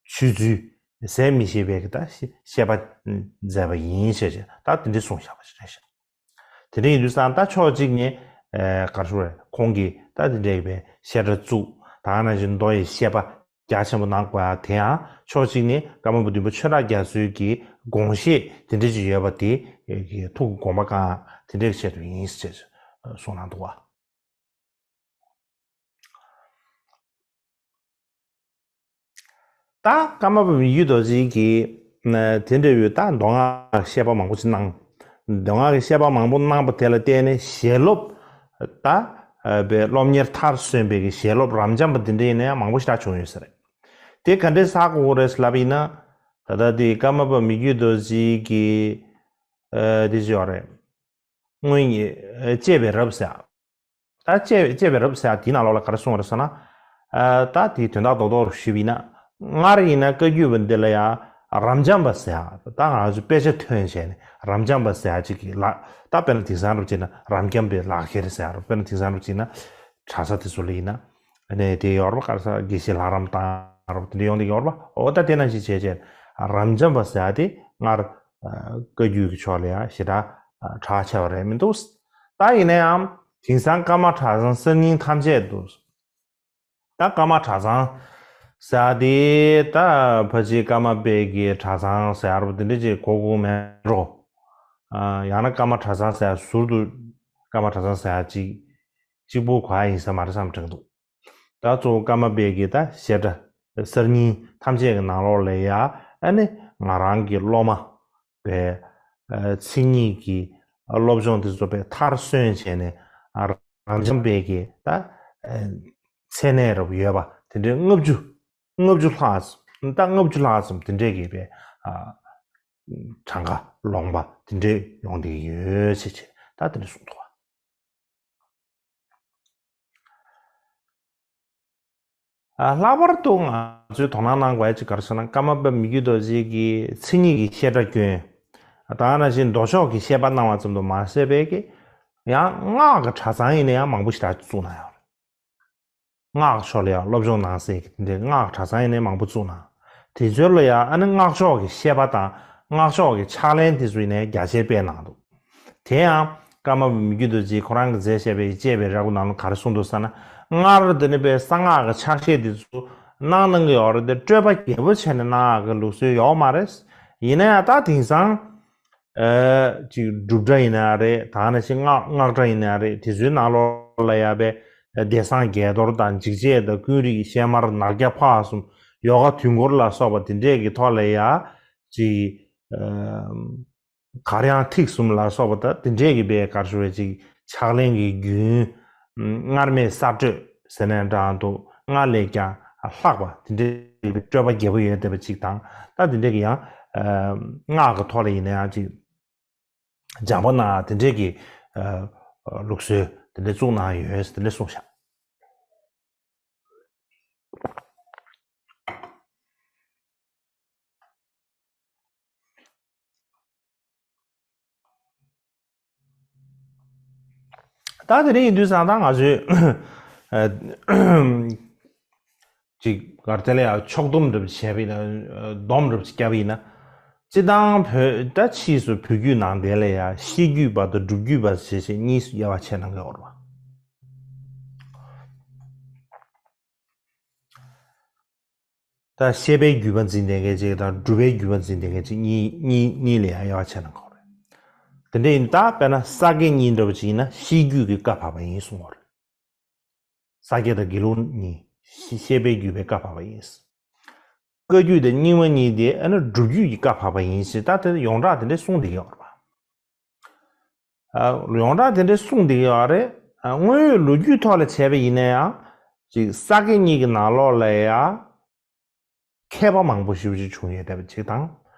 ཆོས་ཚུལ་ཟད་མི་ཤེས་པའི་གི་ད་བཤད་པ་མཛད་པ་ཡིན་ཞེས་བྱས་ད་དེ་འདྲ་གསུངས་བཞག་པ་ཞིག་རེད་ཤག་དེ་འདྲ་ཡིན་དུས་ཙང་ད་ཕྱོགས་གཅིག་ནས་ཨེ་ག་རེ་ཞུ་རེད། ཁོང་གིས་ད་དེ་འདྲའི་བའི་བཤད་གྲྭ་བཙུགས། ད་ག་ནང་བཞིན་མདོ་ཡི་བཤད་པ་རྒྱ་ཆེན་པོ་གནང་དགོས་ཡ་དེ་ཡང་ཕྱོགས་གཅིག་ནས་ཀརྨ་པ་བདུན་པ་ཆོས་གྲགས་རྒྱ་མཚོའི་གི་དགོངས་བཞེད་དེ་འདྲ་ཅིག་ཡོད་པ་དེ་གི་ཐུགས་དགོངས་པ་བསྐང་དེ་འདྲའི་ཆེད་དུ་ཡིན་ཞེས་གསུངས་གནང་འདུག་བ། ད་ཀརྨ་པ་མི་བསྐྱོད་རྡོ་རྗེ་གིས་དེ་འདྲ་བའི་ད་མདོ་སྔགས་བཤད་པ་མང་པོ་ཅིག་གནང་། མདོ་སྔགས་ཀྱི་བཤད་པ་མང་པོ་གནང་པ་དེ་ལ་བརྟེན་ནས་ཞལ་སློབ་ད་པའི་སློབ་གཉེར་མཐར་སོན་པའི་གི་ཞལ་སློབ་རབ་འབྱམས་པ་དེ་འདྲ་ཡིན་ན་ཡང་མང་པོ་ཞེ་དྲག་བྱུང་ཡོད་ས་རེད། དེ་ག་འདྲས་ཧ་གོ་གི་རེད་ལབ་ཡིན་ན། ད་ལྟ་དེ་ཀརྨ་པ་མི་བསྐྱོད་རྡོ་རྗེ་གིས་དེ་ཅི་ཡོད་རེད། སྔོན་གྱི་བཅས་པའི་རབ་ཟེར། ད་བཅས་བཅས་པའི་རབ་ཟེར་དེའི་ནང་ལོགས་ལ་ག་རེ་གསུངས་པ་རེད་ཟེར་ན། ད་དེའི་དོན་དག་རྡོག་རྡོག་རུ་ཞུས་པ་ཡིན་ན། སྔར་ཡིན་ན་བཀའ་བརྒྱུད་པ་འདི་ལ་ཡང་རབ་འབྱམས་པ་ཟེར་ཡ་ད་ང་ཚོ་དཔེ་ཆ་ཐོན་བྱས་ནས་རབ་འབྱམས་པ་ཟེར་ཡ་གཅིག་གི་ལ་ད་དཔེར་ན་དེང་སང་རུ་བྱས་ན་རབ་འབྱམས་པའི་ལག་ཁྱེར་ཟེར་ཡ་རུ་དཔེར་ན་དེང་སང་རུ་བྱས་ན་གྲྭ་ས་དེ་ཚོ་ལ་ཡིན་ན་ནས་དེ་ཡོར་བ་ག་རེ་ཟེར་དགེ་བཤེས་ལྷ་རམས་བཏང་རུ་དེ་འདྲ་ཡོང་དེ་ཡོར་བ་འོ་ད་དེ་ནང་བཞིན་བྱས་བྱས་རབ་འབྱམས་པ་ཟེར་ཡ་དེ་སྔར་བཀའ་བརྒྱུད་ཀྱི་ཕྱོགས་ལ་ཡང་ཞེ་དྲག་གྲགས་ཆེ་བ་རེད་མི་འདུག་ད་ཡིན་ན་ཡང་དེང་སང་ཀརྨ་གྲྭ་ཚང་གསར་རྙིང་ཐམས་ཅད་དུ། ད་ཀརྨ་གྲྭ་ཚང་ཟེར་ཡ་དེ་ད་ཕལ་ཆེར་ཀརྨ་པའི་གི་གྲྭ་ཚང་ཟེར་ཡ་རུ་དེ་འདྲ་ཅིག་གོ་དགོས་མེད་འགྲོ། ཨ། ཡང་ན་ཀརྨ་གྲྭ་ཚང་ཟེར་ཡ་ཟུར་དུ་ཀརྨ་གྲྭ་ཚང་ཟེར་ཡ་ཅིག་གཅིག་པུ་གོ་ཡ་ཡིན་ས་མ་རེད་བསམ་དྲན་འདུག་ད་གཙོ་བོ་ཀརྨ་པའི་གི་ད་བཤད་གྲྭ་གསར་རྙིང་ཐམས་ཅད་ཀྱི་ནང་ལོགས་ལ་ཡ། ཨ་ནི་ང་རང་གི་སློབ་མ་པའི་ཨ་མཚན་ཉིད་ཀྱི་སློབ་སྦྱོང་དེ་ཚོ་པའི་མཐར་སོན་བྱས་ནས། ཨ། རང་འཇམ་པའི་གི་ད་ཨ་མཚན་གནས་རབ་ཡོད་པ་དེ་འདྲའི་ལྔ་བཅུ། ལྔ་བཅུ་ལྷག་ཙམ། ད་ལྔ་བཅུ་ལྷག་ཙམ་དེ་འདྲའི་གི་པའི་ཨ་གྲངས་ཀ་ལོངས་པ་དེ་འདྲའི་ཡོང་བསྡད་ཀྱི་ཡོད་ཟེར་བྱས་ད་དེ་འདྲ་གསུངས་འདུག་བ། ཨ། ལྷག་པར་དུ་ང་ཚོས་དོ་སྣང་གནང་དགོས་ཡ་ཅིག་ག་རེ་ཟེར་ན། ཀརྨ་པ་མི་བསྐྱོད་རྡོ་རྗེ་གིས་མཚན་ཉིད་ཀྱི་བཤད་གྲྭ་བསྐྱོན། ད་ག་ནང་བཞིན་མདོ་ཕྱོགས་ཀྱི་བཤད་པ་གནང་བ་ཙམ་དུ་མ་ཟད་པའི་གི་ཡང་སྔགས་ཀྱི་གྲྭ་ཚང་ཡིན་ན་ཡང་མང་པོ་ཞེ་དྲག་བཙུགས་གནང་ཡོད་རེད། སྔགས་ཕྱོགས་ལ་ཡང་སློབ་སྦྱོང་གནང་སའི་གི་དེ་འདྲའི་སྔགས་གྲྭ་ཚང་ཡིན་ནའི་མང་པོ་བཙུགས་གནང་། དེ་ཚོ་ལ་ཡང་ཨ་ནི་སྔགས་ཕྱོགས་ཀྱི་བཤད་པ་དང་སྔགས་ཕྱོགས་ཀྱི་ཕྱག་ལེན་དེ་ཚོ་ཡིན་ནའི་རྒྱ་ཆེར་སྤེལ་གནང་འདུག་དེ་ཡང་ཀརྨ་པ་མི་བསྐྱོད་རྡོ་རྗེས་ཁོ་རང་གིས་མཛད་བཞག་པའི་བཅས་པའི་རབ་ནང་ལ་ག་རེ་གསུངས་འདུག་ཟེར་ན། སྔར་དེ་ནི་པའི་གསང་སྔགས་ཀྱི་ཕྱག་བཞེས་དེ་ཚོ་གནང་གནང་གི་ཡོད་རེད་དེ། སྤྲོས་པ་རྒྱས་པོ་བྱས་ནས་གནང་ཡག་གི་ལུགས་སྲོལ་ཡོད་མ་རེད། ཡིན་ན་ཡང་ད་དེང་སང་། ཨ། ཅིག་སྒྲུབ་གྲྭ་ཡིན་ན་རེད། ད་ནང་བཞིན་སྔགས་སྔགས་གྲྭ་ཡིན་ན་རེད། དེ་ཚོའི་ནང་ལོགས་ལ་ཡ་པའི་བདེ་གསང་བརྒྱད་གཏོར་དང་འཇིགས་བྱེད་དང་ཀུན་རིག་ཤན་དམར་ནག་བརྒྱ་ཕག་གསུམ་ཡོ་ག་དུས་འཁོར་ལ་སོགས་པ་དེ་འདྲས་ཀྱི་ཐོག་ལ་ཡ་ཅིག་ཨ། གར་དབྱངས་ཐིག་གསུམ་ལ་སོགས་པ་དང་དེ་འདྲས་ཀྱི་པའི་ག་རེ་ཞུ་བའི་ཅིག་ཕྱག་ལེན་གྱི་རྒྱུན། སྔར་མེད་གསར་གཏོད་ཟེར་ནའི་འདྲ་འདུག་སྔར་ལས་ཀྱང་ལྷག་པ་དེ་འདྲའི་སྤྲོས་པ་རྒྱས་པོ་ཡོད་བསྡད་པ་ཅིག་དང་། ད་དེ་འདྲའི་གི་ཡང་ཨ་སྔགས་ཀྱི་ཐོག་ལ་ཡིན་ན་ཡང་ཅིག་སྦྱང་བ་གནང་དེ་འདྲའི་གི་ཨ་ལུགས་སྲོལ་དེ་འདྲ་བཙུགས་གནང་ཡོད་དེ་འདྲ་གསུངས་ཤག་ད་དེ་རིང་ཡིན་དུས་ཙང་ད་ང་ཚོས་ཨ་ཅིག་གར་དེ་ལ་ཡང་ཕྱོགས་བསྡོམས་འདྲ་པོ་བྱས་པ་ཡིན་ན། སྡོམ་འདྲ་པོ་བརྒྱབ་པ་ཡིན་ན། སྤྱི་བཏང་བོད་ད་ཕྱིས་སུ་བོད་བརྒྱུད་ནང་བསྟན་ལ་ཡང་ཤེས་བརྒྱུད་པ་དང་སྒྲུབ་བརྒྱུད་པ་ཞེས་བྱས་གཉིས་སུ་དབྱེ་བ་ཕྱེ་གནང་གི་ཡོད་རེད་པ། ད་བཤད་པའི་བརྒྱུད་པ་འཛིན་བསྡད་མཁན་ཅིག་དང་སྒྲུབ་པའི་བརྒྱུད་པ་འཛིན་བསྡད་མཁན་ཅིག་གཉིས་གཉིས་གཉིས་ལ་ཡང་དབྱེ་བ་ཕྱེ་གནང་གི་ཡོད་རེད། དེ་འདྲ་ཡིན་ད་དཔེར་ན་ས་དགེ་གཉིས་འདྲ་པོ་ཅིག་ཡིན་ན་ཤེས་བརྒྱུད་ཀྱི་བཀའ་བབས་པ་ཡིན་གསུངས་པ་རེད། ས་སྐྱ་དང་དགེ་ལུགས་གཉིས། ཤེས་བཤད་པའི་བརྒྱུད་པའི་བཀའ་བབས་པ་ཡིན། བཀའ་བརྒྱུད་དང་རྙིང་མ་གཉིས་དེ་ཨ་ནི་སྒྲུབ་བརྒྱུད་ཀྱི་བཀའ་བབས་པ་ཡིན་ཞེས་ད་དེ་ཡོངས་གྲགས་དེ་འདྲའི་གསུངས་བསྡད་ཀྱི་ཡོད་རེད་པ། ཨ། ཡོངས་གྲགས་དེ་འདྲའི་གསུངས་བསྡད་ཀྱི་ཡོད་རེད། ཨ། དངོས་ཡོད་ལོ་རྒྱུས་ཐོག་ལ་བྱས་པ་ཡིན་ན་ཡང་ཅིག་ས་དགེ་གཉིས་ཀྱི་ནང་ལོགས་ལ་ཡང་མཁས་པ་མང་པོ་ཞེ་པོ་ཅིག་བྱུང་ཡོད་བསྡད་པ་ཅིག་དང་།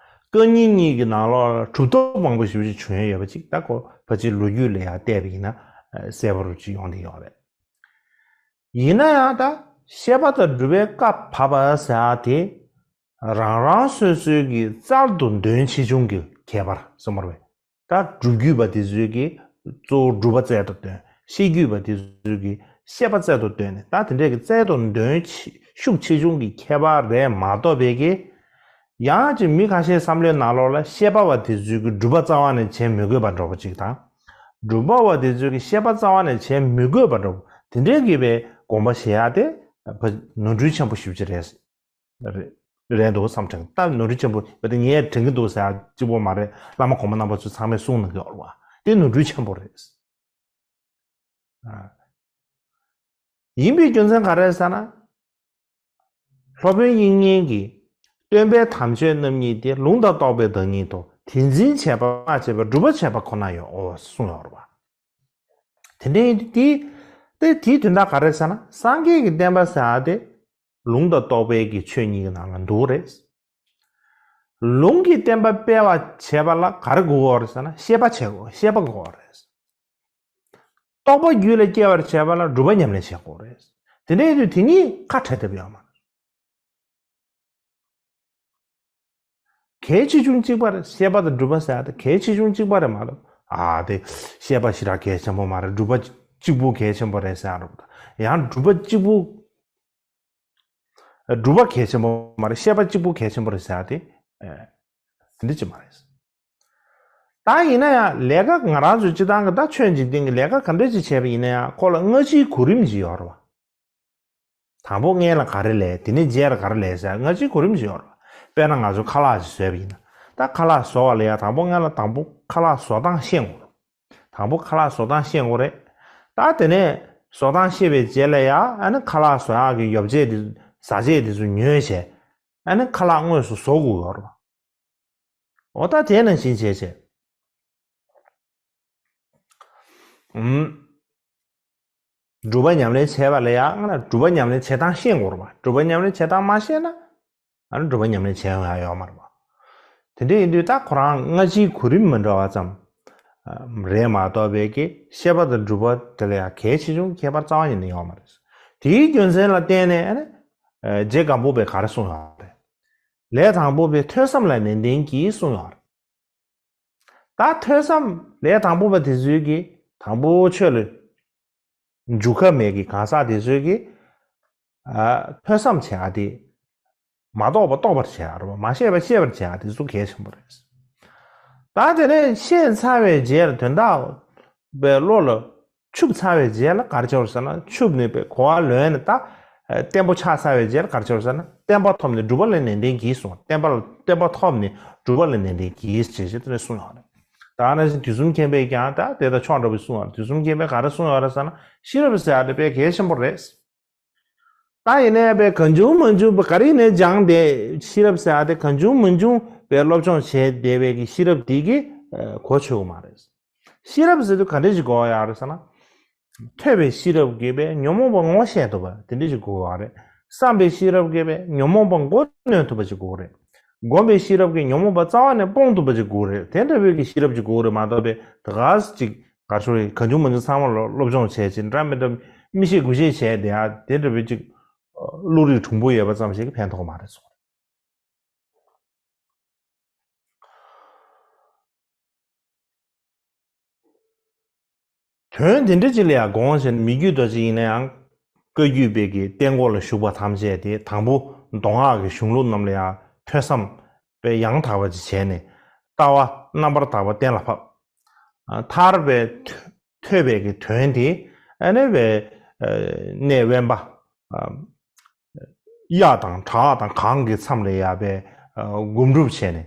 བཀའ་རྙིང་གཉིས་ཀྱི་ནང་ལོགས་ལ་གྲུབ་ཐོབ་མང་པོ་ཞེ་པོ་ཅིག་བྱུང་ཡོད་ཡོད་པ་ཅིག་ད་ཁོ་ཕལ་ཆེར་ལོ་རྒྱུས་ལ་ཡང་བལྟས་པ་ཡིན་ན་ཨ་གསལ་པོ་རུ་ཅིག་ཡོང་བསྡད་ཡོད་རེད། ཡིན་ན་ཡང་ད་བཤད་པ་དང་སྒྲུབ་པའི་བཀའ་བབས་པ་ཟེར་ཡ་དེ་རང་རང་སོ་སོའི་གི་རྩལ་དུ་འདོན་ཆེ་ཆུང་གི་ཁྱད་པར་གསུངས་པ་རེད། ད་སྒྲུབ་བརྒྱུད་པ་དེ་ཚོའི་གི་གཙོ་བོ་སྒྲུབ་པ་རྩལ་དུ་འདོན། བཤད་བརྒྱུད་པ་དེ་ཚོའི་གི་བཤད་པ་རྩལ་དུ་འདོན་ནས། ད་དེ་འདྲའི་གི་རྩལ་དུ་འདོན་ཆེ་ཤུགས་ཆེ་ཆུང་གི་ཁྱད་པར་རེད་མ་གཏོགས་པའི་གི། ཡང་ཅིག་མི་ཁ་ཤས་བསམ་བློའི་ནང་ལོགས་ལ་བཤད་པ་བ་དེ་ཚོའི་གི་སྒྲུབ་པ་རྩ་བ་ནས་བྱེད་མི་དགོས་པ་འདྲ་པོ་ཅིག་དང་། སྒྲུབ་པ་བ་དེ་ཚོའི་གི་བཤད་པ་རྩ་བ་ནས་བྱེད་མི་དགོས་པ་འདྲ་པོ་དེ་འདྲའི་གི་པའི་དགོངས་པ་བཞེས་ཡ་དེ་ཕ་ནོར་འཁྲུལ་ཆེན་པོ་ཞེ་པོ་ཅིག་རེད། རེད་རེད་འདུག་བསམ་དྲན། ད་ནོར་འཁྲུལ་ཆེན་པོ་བ་དེ་ངས་དྲན་གི་འདུག་ཟེར་ཡ་གཅིག་པོ་མ་རེད། བླ་མ་གོང་མ་རྣམ་པ་ཚོས་ཚང་མས་གསུངས་གནང་གི་ཡོད་རེད་པ། དེ་ནོར་འཁྲུལ་ཆེན་པོ་རེད། ཨ། ཡིན་པའི་རྒྱུ་མཚན་ག་རེ་རེད་ཟེར་ན། སློབ་དཔོན་དབྱིག་གཉེན་གྱིས་སྟོན་པའི་དམ་ཆོས་རྣམ་གཉིས་ཏེ། ལུང་དང་རྟོགས་པའི་བདག་ཉིད་དོ། དེ་འཛིན་བྱེད་པ་སྨྲ་བྱེད་པ། སྒྲུབ་པ་བྱེད་པ་ཁོ་ན་ཡང་འོ་གསུངས་ཡོད་རེད་པ། དེ་འདྲ་ཡིན་དུས་དེ་དེ་དེའི་དོན་དག་ག་རེ་རེད་ཟེར་ན། སངས་རྒྱས་ཀྱི་བསྟན་པ་ཟེར་ཡ་དེ་ལུང་དང་རྟོགས་པའི་གི་ཆོས་གཉིས་ཀྱི་ནང་ལ་འདུ་རེད། ལུང་གི་བསྟན་པ་སྤེལ་བ་བྱེད་པ་ལ་ག་རེ་དགོས་ཀྱི་ཡོད་རེད་ཟེར་ན། ཤེས་པ་བྱེད་དགོས། ཤེས་པ་དགོས་ཀྱི་ཡོད་རེད། རྟོགས་པ་རྒྱུད་ལ་སྐྱེ་བར་བྱེད་པ་ལ་སྒྲུབ་པ་ཉམས་ལེན་བྱེད་དགོས་རེད། དེ་འདྲ་ཡིན་དུས་དེ་གཉིས་ཁ་བྲལ་ཐབས་ཡོད་མ་རེད། གལ་ཆེ་ཆུང་གཅིག་པ་རེད། བཤད་པ་དང་སྒྲུབ་པ་ཟེར་ཡ་དེ་གལ་ཆེ་ཆུང་གཅིག་པ་རེད་མ་གཏོགས། ཨ་དེ་བཤད་པ་ཞེ་དྲག་གལ་ཆེན་པོ་མ་རེད། སྒྲུབ་པ་གཅིག་པུ་གལ་ཆེན་པོ་རེད་ཟེར་ཡ་རེད། ཡང་སྒྲུབ་པ་གཅིག་པུ། སྒྲུབ་པ་གལ་ཆེན་པོ་མ་རེད། བཤད་པ་གཅིག་པུ་གལ་ཆེན་པོ་རེད་ཟེར་ཡ་དེ་ཨ་དེ་འདྲ་ཅིག་མ་རེད། ད་ ད་ཡིན་ན་ཡང་ལས་ཀ་ང་རང་ཚོའི་སྤྱི་བཏང་གི་ད་ཆོས་འཇིག་རྟེན་གྱི་ལས་ཀ་ག་འདྲ་ཅིག་བྱས་པ་ཡིན་ན་ཡང་ཁོ་ལ་སྔ་ཕྱིའི་གོ་རིམ་ཅིག་ཡོད་རེད་བ། དང་པོ་སྔོན་ལ་ག་རེ་ལས། དེ་ནས་རྗེས་ལ་ག་རེ་ལས་ཟེར་སྔ་ཕྱིའི་གོ་རིམ་ཅིག་ཡོད་རེད། དཔེར་ན་ང་ཚོ་ཁ་ལག་ཅིག་བཟོས་པ་ཡིན་ན། ད་ཁ་ལག་བཟོ་བ་ལ་ཡང་དང་པོ་སྔོན་ལ་དང་པོ་ཁ་ལག་བཟོ་སྟངས་ཤེས་དགོས་རེད། དང་པོ་ཁ་ལག་བཟོ་སྟངས་ཤེས་དགོས་རེད། ད་དེ་ནས་བཟོ་སྟངས་ཤེས་པའི་རྗེས་ལ་ཡང་ཨ་ནི་ཁ་ལག་བཟོ་ཡག་གི་ཡོ་བྱད་དེ་བཟའ་ཆས་དེ་ཚོ་ཉོས་བྱས་ཨ་ནི་ཁ་ལག་དངོས་སུ་བཟོ་དགོས་ཡོད་རེད། འོ་ད་དེ་ནང་བཞིན་བྱས་བྱས། ཨུམ། སྒྲུབ་པ་ཉམས་ལེན་བྱས་པ་ལ་ཡང་སྒྲུབ་པ་ཉམས་ལེན་བྱེད་སྟངས་ཤེས་དགོས་རེད་པ། སྒྲུབ་པ་ཉམས་ལེན་བྱེད་སྟངས་མ་ཤེས་ན། ཨ་ནི་སྒྲུབ་པ་ཉམས་ལེན་བྱས་ཡོང་ཡ་ཡོད་མ་རེད་པ། དེ་འདྲ་ཡིན་དུས་ད་ཁོ་རང་སྔ་ཕྱིའི་གོ་རིམ་མི་འདྲ་བ་ཙམ་རེད་མ་གཏོགས་པའི་གི་ཤེས་པ་དང་སྒྲུབ་པ་དེ་ལ་ཡང་གལ་ཆེ་ཆུང་ཁྱད་པར་རྩ་བ་ཉིད་ནས་ཡོད་མ་རེད། དེའི་རྒྱུ་མཚན་ལ་བརྟེན་ནས་ཨ་ནི་རྗེ་སྒམ་པོ་པས་ག་རེ་གསུངས་ཡོད་རེད། ལས་དང་པོ་པའི་ཐོས་བསམ་ལ་ནན་ཏན་གྱིས་གསུངས་ཡོད་རེད། ད་ཐོས་བསམ་ལས་དང་པོ་པ་དེ་ཚོའི་གི་དང་པོ་ཆོས་ལ་འཇུག་ཁ་མེད་གི་གང་ཟག་དེ་ཚོའི་གི་ཨ་ཐོས་བསམ་བྱེད་ཡ་དེ་མ་རྟོགས་པ་རྟོགས་པར་བྱེད་ཡ་རེད་པ། མ་ཤེས་པ་ཤེས་པར་བྱེད་ཡ་དེ་ཚོ་གལ་ཆེན་པོ་རེད། ད་དེ་ནས་ཤེས་ཚར་བའི་རྗེས་ལ་དོན་དག་པའི་བློ་ལ་ཆུབ་ཚར་བའི་རྗེས་ལ་ག་རེ་བྱེད་དགོས་ཟེར་ན། ཆུབ་ནས་པའི་གོ་བ་ལོན་ནས་ད་བརྟན་པོ་ཆགས་ཚར་བའི་རྗེས་ལ་ག་རེ་བྱེད་དགོས་ཟེར་ན། བརྟན་པ་ཐོབ་ནས་སྒྲུབ་པ་ལ་ནན་ཏན་གྱིས་གསུངས། བརྟན་པ་ལ་བརྟན་པ་ཐོབ་ནས་སྒྲུབ་པ་ལ་ནན་ཏན་གྱིས་ཞེས་བྱས་དེ་ནས་གསུངས་ཡོད་རེད། ད་ནང་བཞིན་དུས་གསུམ་མཁྱེན་པས་ཀྱང་ད་དེ་དང་ཕྱོགས་འདྲ་བོ་གསུངས་ཡོད་རེད། དུས་གསུམ་མཁྱེན་པས་ག་རེ་གསུངས་ཡོད་རེད་ཟེར་ན། ཤེས་རབ་ཟེར་ཡ་དེ་དཔེ་གལ་ཆེན་པོ་རེད། ད་ཡིན་ནའི་པའི་གང་བྱུང་མང་བྱུང་པ་ག་རེ་ཡིན་ནའི་སྦྱངས་ཏེ་ཤེས་རབ་ཟེར་ཡ་དེ་གང་བྱུང་མང་བྱུང་པའི་སློབ་སྦྱོང་བྱས་བསྡད་པའི་གི་ཤེས་རབ་དེ་གི་གོ་ཆོད་ཀྱི་མ་རེད། ཤེས་རབ་ཟེར་དུས་ག་འདྲ་ཞིག་དགོས་ཡ་རེད་ཟེར་ན། ཐོས་པའི་ཤེས་རབ་ཀྱིས་པའི་ཉོན་མོངས་པ་ངོ་ཤེས་ཐུབ་པ་དེ་འདྲ་ཞིག་དགོས་པ་རེད། བསམ་པའི་ཤེས་རབ་ཀྱིས་པའི་ཉོན་མོངས་པ་མགོ་གནོན་ཐུབ་པ་ཞིག་དགོས་རེད། སྒོམ་པའི་ཤེས་རབ་ཀྱིས་ཉོན་མོངས་པ་རྩ་བ་ནས་སྤོང་ཐུབ་པ་ཞིག་དགོས་རེད། དེ་འདྲ་བའི་གི་ཤེས་རབ་ཅིག་དགོས་རེད་མ་གཏོགས་པའི་ད་ག་ཅིག་ག་ཚོད་རེད། གང་བྱུང་མང་བྱུང་ཚང་མ་ལ་སློབ་སྦྱོང་བྱས་ཅིག་འདྲ་མི་འདྲ་མི་ཤེས་དགུ་ཤེས་བྱས་དེ་ཡང་དེ་འདྲ་བའི་ཅིག་བློ་རིག་གྲུང་པོ་ཡོད་པ་ཙམ་ཞིག་གིས་ཕན་ཐོགས་མ་རེད་སོང་། དོན་དེ་འདྲ་ཅིག་ལ་ཡང་དགོངས་བཞིན་མི་བསྐྱོད་རྡོ་རྗེ་ཡིན་ན་ཡང་བཀའ་བརྒྱུད་པའི་གི་གཏན་སྐོར་ལ་ཞུགས་པ་ཐམས་ཅད་དེ་དང་པོ་མདོ་སྔགས་ཀྱི་གཞུང་ལུགས་རྣམས་ལ་ཡང་ཐོས་བསམ་པའི་ཡང་དག་པ་ཅིག་བྱས་ནས་ལྟ་བ་རྣམ་པར་དག་པ་གཏན་ལ་ཕབ། ཐར་པའི་ཐོས་པའི་གི་དོན་དེ་ཨ་ནི་བའི་གནས་དབེན་པ། གཡའ་དང་བྲག་དང་གངས་ཀྱི་མཚམས་ལ་ཡར་བའི་སྒོམ་སྒྲུབ་བྱས་ནས་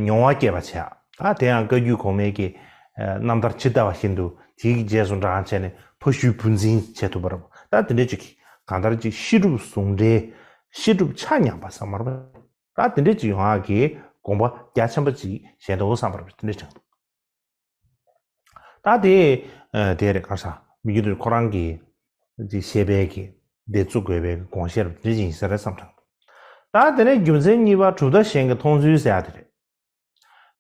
མྱོང་བ་སྐྱེད་པ་བྱས། ད་དེ་ཡང་བཀའ་བརྒྱུད་གོང་མའི་གི་རྣམ་ཐར་ཇི་ལྟ་བ་བཞིན་དུ་དེའི་རྗེས་སུ་འབྲང་བྱས་ནས་ཕ་ཤུལ་བུ་འཛིན་བྱེད་ཐུབ་པ་རེད། ད་དེ་འདྲ་ཅིག་གང་ལྟར་ཅིག་ཤེས་སྒྲུབ་ཟུང་འབྲེལ། ཤེས་སྒྲུབ་ཆ་མཉམ་པ་ཟེར་མ་རེད། ད་དེ་འདྲ་ཅིག་ཡོང་ཡག་གི་དགོངས་པ་རྒྱ་ཆེན་པོ་ཅིག་བཞེས་འདུག་བསམ་པ་རེད། དེ་འདྲ་ཅིག་འདུག་ད་དེ་དེ་རེད། ག་རེ་ཟ། མི་རྒྱུད་དུ་ཁོ་རང་གི་ཅིག་བཤད་པའི་གི་དེ་བཙུགས་དགོས་པའི་དགོངས་བཞེད་རེད། དེ་ཅིག་ཡིན་ས་རེད་བསམ་དྲན། ད་དེ་ནས་རྒྱུ་མཚན་གཉིས་པ་གྲུབ་མཐའ་གཞན་གྱི་མཐོང་ཚུལ་ཟེར་ཡ་དེ་རེད།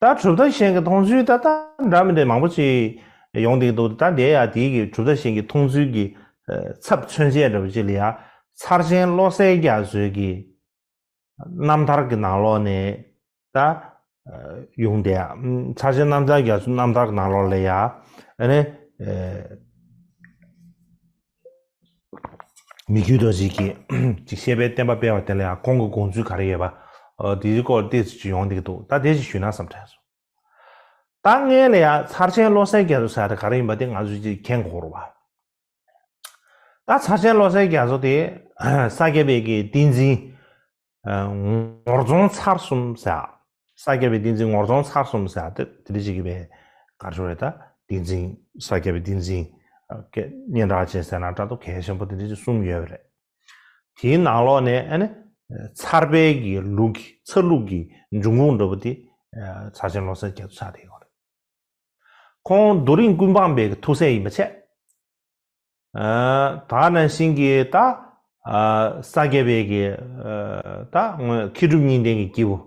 ད་གྲུབ་མཐའ་གཞན་གྱི་མཐོང་ཚུལ་ད་ལྟ་འདྲ་མི་འདྲ་མང་པོ་ཅིག་ཡོང་བསྡད་འདུག་ད་དེ་ཡ་དེའི་གི་གྲུབ་མཐའ་གཞན་གྱི་མཐོང་ཚུལ་གྱི་ཚབ་མཚོན་བྱེད་འདྲ་པོ་ཅིག་ལ་ཡ་ཚར་ཆེན་བློ་གསལ་རྒྱ་མཚོའི་གི་རྣམ་ཐར་གྱི་ནང་ལོགས་ནས་ད་ཡོང་བསྡད་ཡ། ཚར་ཆེན་རྣམ་ཐར་རྒྱ་མཚོའི་རྣམ་ཐར་གྱི་ནང་ལོགས་ལ་ཡ་ཨ་ནི། མི་བསྐྱོད་རྡོ་རྗེ་གིས་ཅིག་བཤད་པའི་བསྟན་པ་སྤེལ་བ་དེ་ལ་ཡང་ཁོང་གི་དགོངས་ཚུལ་ག་རེ་ཡོད་པ། འདིའི་སྐོར་ཏོག་ཙམ་ཅིག་ཡོང་བསྡད་ཀྱི་འདུག་ད་དེ་ཅིག་ཞུས་ན་བསམ་དྲན་སོང་། ད་སྔོན་ལ་ཡང་ཚར་ཆེན་བློ་གསལ་རྒྱ་མཚོ་ཟེར་དེ་ག་རེ་ཡིན་པ་དེ་ང་ཚོས་ཅིག་མཁྱེན་དགོས་རེད་བ། ད་ཚར་ཆེན་བློ་གསལ་རྒྱ་མཚོ་དེ་ས་སྐྱ་པའི་གི་བསྟན་འཛིན། ངོར་རྫོང་ཚར་གསུམ་ཟེར། ས་སྐྱ་པའི་བསྟན་འཛིན་ངོར་རྫོང་ཚར་གསུམ་ཟེར་དེ་དེ་འདྲ་ཞིག་གི་བའི་གར་ཤོར་རེད། ད་བསྟན་འཛིན་ས་སྐྱ་པའི་བསྟན་འཛིན་སྙན་གྲགས་ཅན་ཟེར་ན་འདྲ་འདུག་གལ་ཆེན་པོ་དེ་འདྲ་ཞིག་གསུམ་ཡོད་པ་རེད། དེའི་ནང་ལོགས་ནས་ཨ་ནི་ཚར་པའི་གི་ལུགས་ཀྱི་ཚར་ལུགས་ཀྱི་འབྱུང་ཁུངས་འདྲ་པོ་དེ་ཚར་ཆེན་བློ་གསལ་རྒྱ་མཚོ་ཆགས་བསྡད་ཡོད་རེད། ཁོང་རྡོ་རིང་ཀུན་སྤངས་པའི་གི་ཐུགས་སྲས་ཡིན་པ་བྱས། ད་ནང་བཞིན་གྱི་ད་ས་སྐྱ་པའི་གི་ད་མཁས་གྲུབ་གཉིས་ལྡན་གྱི་སྐྱེས་བུ་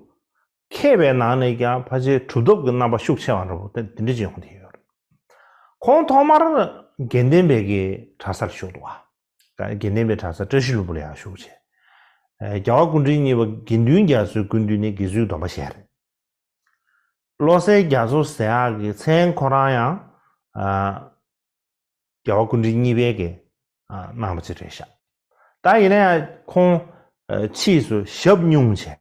མཁས་པའི་ནང་ནས་ཀྱང་ཕལ་ཆེར་གྲུབ་ཐོབ་ཀྱི་རྣམ་པ་ཤུགས་ཆེ་བ་འདྲ་པོ་དེ་འདྲ་ཅིག་ཡོང་བསྡད་ཡོད་རེད། ཁོང་ཐོག་མར་དགེ་ལྡན་པའི་གི་གྲྭ་སར་ཞུགས་འདུག་བ། དགེ་ལྡན་པའི་གྲྭ་ས་བཀྲ་ཤིས་ལྷུན་པོ་ལ་ཡང་ཞུགས་བྱས། རྒྱལ་བ་སྐུ་ཕྲེང་གཉིས་པ་དགེ་འདུན་རྒྱ་མཚོའི་སྐུ་མདུན་ནས་དགེ་ཚུལ་སྡོམ་པ་བཞེས་རེད། བློ་གསལ་རྒྱ་མཚོ་ཟེར་ཡག་གི་མཚན་ཁོ་རང་ཡང་། རྒྱལ་བ་སྐུ་ཕྲེང་གཉིས་པའི་གི་གནང་བ་ཅིག་རེད་ཤག་ད་ཡིན་ན་ཡང་ཁོང་ཕྱིས་སུ་ཞབས་སྙུང་བྱས།